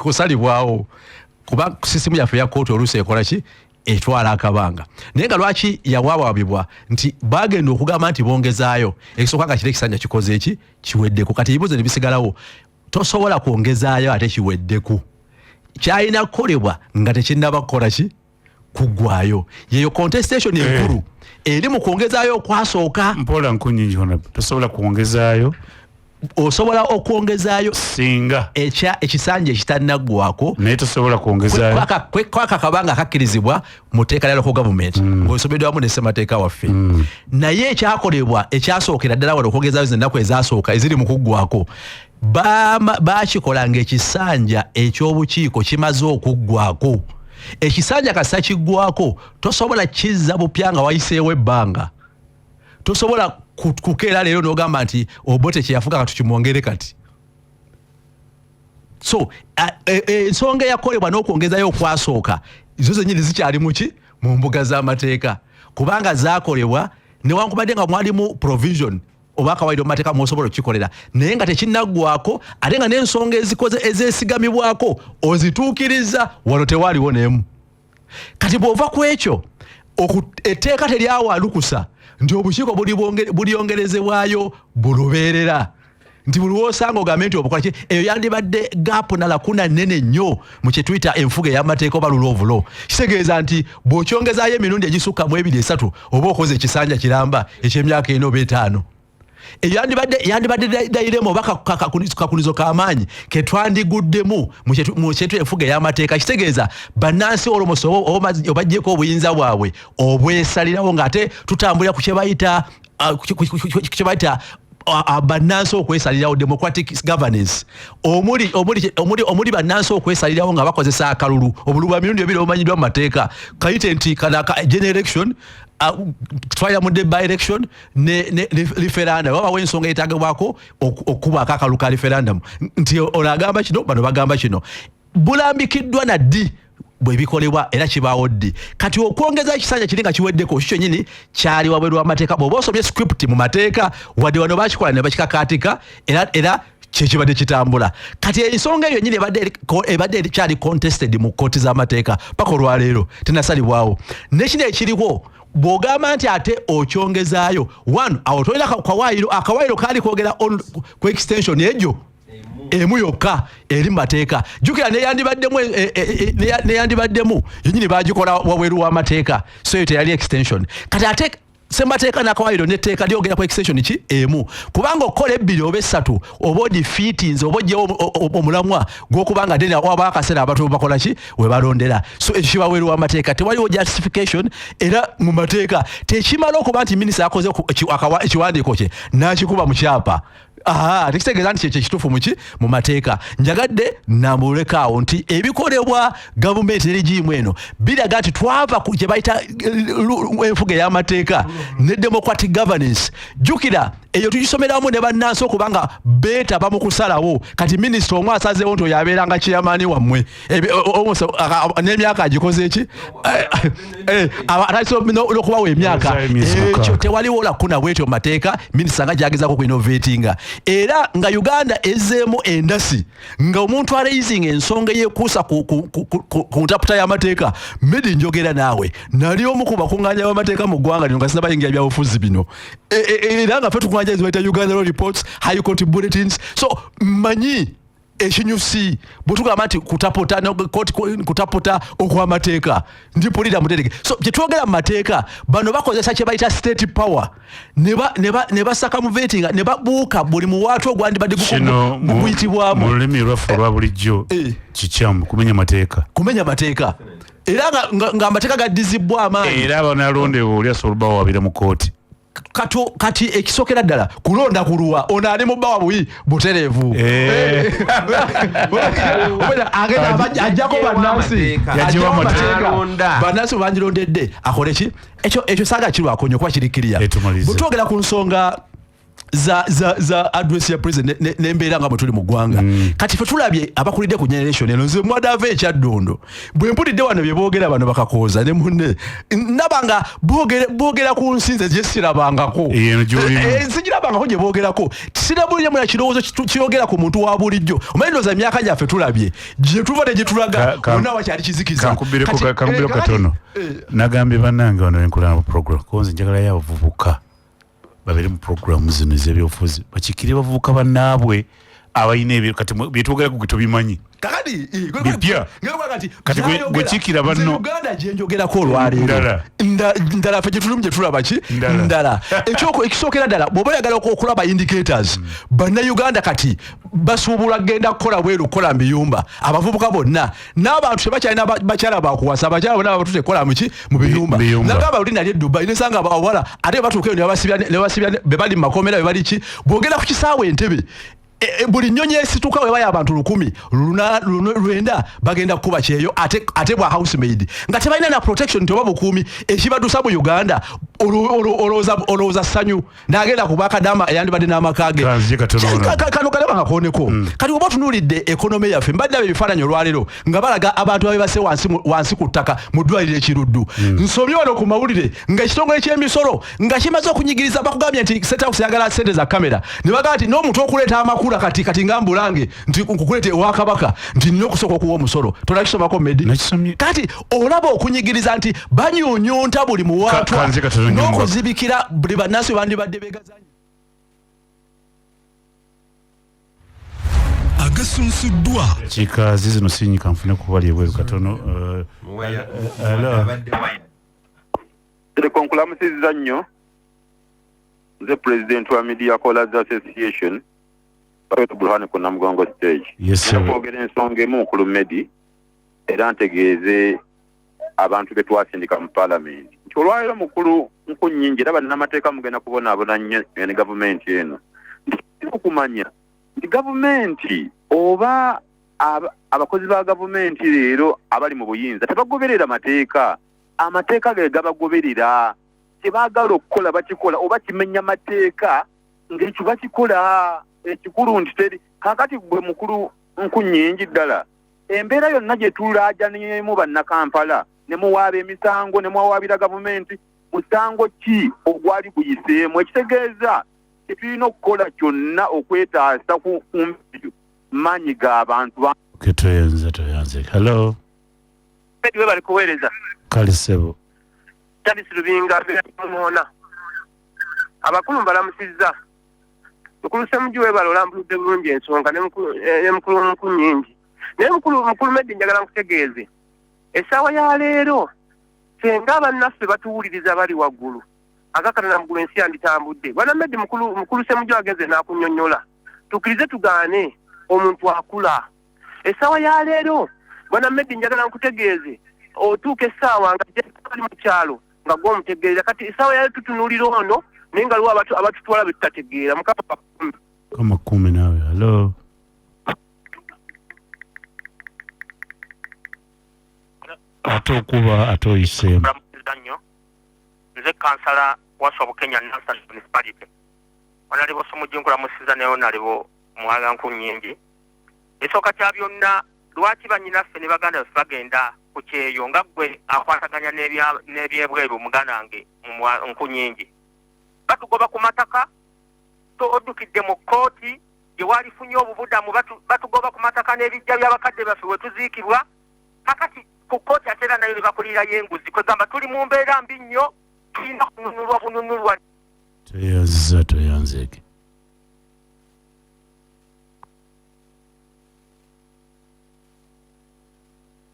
kusalibwawo, kuba sisitimu yaffe ya kooti oluusi ekola ki, etwala akabanga. Naye nga lwaki yawaawabibwa nti bagenda okugamba nti bongezaayo, ekisooka nga kiri ekisanja kikoze eki kiweddeku. Kati ebibuuzo ne bisigalawo, tosobola kwongezaayo ate kiweddeku, kyalina kukolebwa nga tekinnaba kukola ki kuggwayo. Yeyo contestation enkulu eri mu kwongezaayo okwasooka. Mpola, nkunyingi Honorable, tosobola kwongezaayo. Osobola okwongezaayo singa ekya ekisanja ekitannaggwako. Naye tosobola kwongezaayo. Kwaka kabanga kakkirizibwa mu tteeka lya local government ng'osomeddwamu ne ssemateeka waffe. Naye ekyakolebwa ekyasookera ddala wano, okwongezaayo zino ennaku ezasooka eziri mu kuggwako, bakikola ng'ekisanja ekyobukiiko kimaze okuggwako. Ekisanja kasita kiggwako, tosobola kizza bupya nga wayiseewo ebbanga. Tosobola kukeera leero n'ogamba nti Obote kyeyafuga katukimwongere kati. So ensonga eyakolebwa n'okwongezayo okwasooka zo zenyini zikyali muki mu mbuga z'amateeka, kubanga zakolebwa newankubadde nga mwalimu provision oba akawairo mu mateeka mwosobola okukikolera, naye nga tekinnaggwako, ate nga n'ensonga ezikoze ezesigamibwako ozituukiriza wano tewaaliwo n'emu. Kati bw'ova ku ekyo, etteeka teryawa lukusa nti obukiiko bulyongerezebwayo bulubeerera. Nti buli wosanga ogambe nti obukola ki, eyo yandibadde gap na lacuna nene nnyo mu kye tuyita enfuga ey'amateeka oba rule of law. Kitegeeza nti bw'okyongezaayo emirundi egisukka mu ebiri esatu, oba okoze ekisanja kiramba eky'emyaka 4 oba 5. Eyo yandibadde dilemma oba kakunizo k'amaanyi ke twandiguddemu mu kye enfuga ey'amateeka. Kitegeeza bannansi almost obaggyeko obuyinza bwabwe obwesalirawo, ng'ate tutambulira ku kye bayita ku kye bayita bannansi okwesalirawo, democratic governance, omuli bannansi okwesalirawo nga bakozesa akalulu, obululu bwa mirundi ebiri obumanyiddwa mu mateeka. Kayite nti kana general election, twalira mu by election ne referendum. Wabawo ensonga yetagibwako okubaako akalulu ka referendum, nti ono agamba kino, bano bagamba kino. Bulambikiddwa na ddi bwe bikolebwa era kibaawo ddi. Kati okwongeza ekisanja kiri nga kiweddeko, kyo kyennyini kyali wabweru w'amateeka. Bw'oba osomye script mu mateeka, wadde wano bakikola ne bakikakaatika, era kyekibadde kitambula. Kati ensonga eyo yennyini ebadde ekyali contested mu kkooti z'amateeka paka olwaleero, tenasalibwawo. Nekino ekiriwo, bw'ogamba nti ate okyongezaayo one, awo tolina kawaayiro. Akawaayiro kaali kwogera ku extension egyo emu yokka eri mu mateeka. Jjukira neyandibaddemu yenyini bagikola wabweru w'amateeka, so eyo teyali extension. Kati ate semateeka n'akawaayiro n'etteeka lyogera ku extension ki emu, kubanga okukola ebbiri oba esatu oba odefeatinze oba oggyewo omulamwa gw'okubanga then waba akaseera abantu bakola ki we balondera. So ekyo kiba bweru w'amateeka, tewaliwo justification. Era mu mateeka tekimala okuba nti minisita akoze ekiwandiiko kye n'akikuba mu kyapa. Aha, tekitegeeza nti kyekyo ekituufu muki mu mateeka. Njagadde nambulekaawo nti ebikolebwa gavumenti ne regime eno biraga nti twava ku kye bayita enfuga ey'amateeka ne democratic governance. Jjukira eyo tugisomeramu ne bannansi okubanga beetaba mu kusalawo. Kati minisita omu asazeewo nti oyo abeeranga chairman wammwe, n'emyaka agikoze eki, atandise n'okubawa emyaka. Owezaayo emyezi Ekyo 6. tewaliwo lacuna bwetyo mu mateeka, minisita nga gyagezako ku innovatinga. Era nga Uganda ezzeemu endasi nga omuntu araisinga ensonga eyekuusa ku ntaputa y'amateeka. Medi, njogera naawe, nali omu ku bakuŋŋaanya b'amateeka mu ggwanga lino nga sinabayingira byabufuzi bino. Era nga ffe tukuŋŋaanya zibayita Uganda Law Reports, High Court Bulletins, so mmanyi ekinyusi bwe tugamba nti kutaputa kutaputa okw'amateeka, ndipulira mutereke. So kyetwogera mu mateeka, bano bakozesa kye bayita state power ne basaka mu vetting ne babuuka buli muwaatu ogwandibadde Kino guyitibwamu. mu lulimi lwaffe olwa bulijjo kikyamu, kumenya mateeka. Kumenya mateeka, era nga amateeka gaddizibwa amaanyi. Era abanalondebwa oli asobola obawabira mu kooti. Kati ekisookera ddala kulonda kuluwa ono ali mu bbawa buyi butereevu. Obwedda agenda ajjako bannansi. Yaggyewo Ajjawo amateeka. amateeka. Alonda. Bannansi bwe bandirondedde akole ki? Ekyo saaga kirwako nnyo kuba kiri kiriya. Tumalize. Bwe twogera ku nsonga za address ya president n'embeera nga bwe tuli mu ggwanga, kati fe tulabye abakulidde ku generation eno. Nze mwadava ekyaddondo, bwe mpulidde wano bye boogera bano bakakooza ne munne, ndaba nga boogera ku nsi nze gye sirabangako. Eno gy'olimu. Sigirabangako gye boogerako, sirabuliramu na kirowoozo kyogera ku muntu wa bulijjo. Omanyi ndowooza emyaka gyaffe tulabye gye tuva ne gye tulaga, wonna wakyali kizikiza. Kankubireko Kati- katono. Nagambye bannange wano enkulana mu program konze njagalayo abavubuka babeere mu programu zino ez'ebyobufuzi, bakiikirire bavubuka bannaabwe abalina ebyo. Kati byetwogerako gwe tobimanyi. Kakati Bipya. Kati Kati gwe kiikira banno. Nze Uganda gyenjogerako olwaleero Ndala. Ndala, ffe gyetulimu gye tulaba ki? Ndala. Ndala. Ekisookera ddala, bw'oba oyagala okulaba indicators, bannayuganda kati basuubula kugenda kukola bweru, kukola mu biyumba. Abavubuka bonna n'abantu tebakyalina bakyala bakuwasa, abakyala bonna babatute kukola muki? Mu biyumba. Biyumba. Nagamba luli nali e Dubai nesanga abawala ate batuuka eyo ne babasibya be bali mu makomera, be bali ki. Bw'ogenda ku kisaawe Entebe, buli nnyonyi esituka webayo abantu 1000 900 bagenda kukuba kyeyo, ate bwa housemaid nga tebalina na protection nti oba bukuumi. Ekibadusa mu Uganda olowooza ssanyu n'agenda ku bakadama eyandibadde n'amaka ge. Kanzije katono wano. Kano kalaba nga koneko. Kati oba otunuulidde economy yaffe, mbadde abo ebifaananyi olwaleero nga balaga abantu abebase wansi ku ttaka mu ddwaliro ekiruddu. Nsomye wano ku mawulire nga ekitongole ky'emisolo nga kimaze okunyigiriza, bakugambye nti State House yagala sente za kamera, ne bagamba nti n'omuntu okuleeta amakula kati nga mbulange nti nkukuleeta ewa Kabaka nti nina okusooka okuwa omusolo. Tolakisomako, Medi? Nakisomye. Kati olaba okunyigiriza nti banyunyunta buli muwaatwa Kanzije katono nnyo. n'okuzibikira buli bannansi bandibadde begazanya. Ebisunsuddwa. Kika zizino sinyika nfune kubali ebweru katono. Hello. Nsereko, nkulamusizza nnyo. Nze president wa Media Callers Association, Burhani ku Namugongo stage. Yes, sir. Okwogera ensonga emu, mukulu Medi, era ntegeeze abantu be twasindika mu paalamenti nti olwaleero, mukulu Nkunnyingi, era bannamateeka mugenda kubonaabona nnyo ne gavumenti eno, nti kirina okumanya nti gavumenti oba abakozi ba gavumenti leero abali mu buyinza tebagoberera mateeka. Amateeka ge gabagoberera. Kyebaagala okukola bakikola, oba kimenya mateeka ng'ekyo bakikola. Ekikulu nti teri kaakati gwe, mukulu Nkunnyingi, ddala embeera yonna gye tulaajaniemu bannakampala ne muwaaba emisango ne muwawaabira gavumenti, musango ki ogwali guyiseemu? Ekitegeeza tetulina okukola kyonna okwetaasa ku mbeeyo maanyi g'abantu. Okay, toyanze, toyanze. Hello. We bali kuweereza. Kale ssebo. Charles Lubinga muona. Abakulu mbalamusizza. Mukulu Ssemujju, webala, olambuludde bulungi ensonga ne mukulu Nkunnyingi. Naye mukulu Medi, njagala nkutegeeze essaawa ya leero, senga bannaffe batuwuliriza bali waggulu agakatana mugulu, ensi yanditambudde. Bwana Medi, mukulu Ssemujju agenze n'akunnyonnyola, tukkirize tugaane, omuntu akula. Essaawa ya leero, bwana Medi, njagala nkutegeeze, otuuka essaawa nga bali mu kyalo nga gwomutegeerera. Kati essaawa ya leero tutunuulira ono, naye nga liwo abatutwala be tutategeera. Mukama bakuume. Kama kumi naawe. Hello. Ate okuba ate oyiseemu. Nkulamusizza nnyo. Nze kansala Waswa Bukenya, Nansana Municipality. Honourable Ssemujju, nkulamusizza, naye Honourable Muwanga Nkunnyingi. Esooka kya byonna, lwaki bannyinaffe ne baganda baffe bagenda ku kyeyo nga ggwe akwataganya n'ebyebweru, muganda wange Nkunnyingi? Batugoba ku mataka, so oddukidde mu kkooti gye walifunye obubudamu. Batugoba ku mataka n'ebijja by'abakadde baffe we tuziikibwa. Kakati ku kkooti ate era nayo ne bakulirayo enguzi. Kwegamba tuli mu mbeera mbi nnyo, tulina kununulwa bununulwa. Toyanziza, toyanzeeke.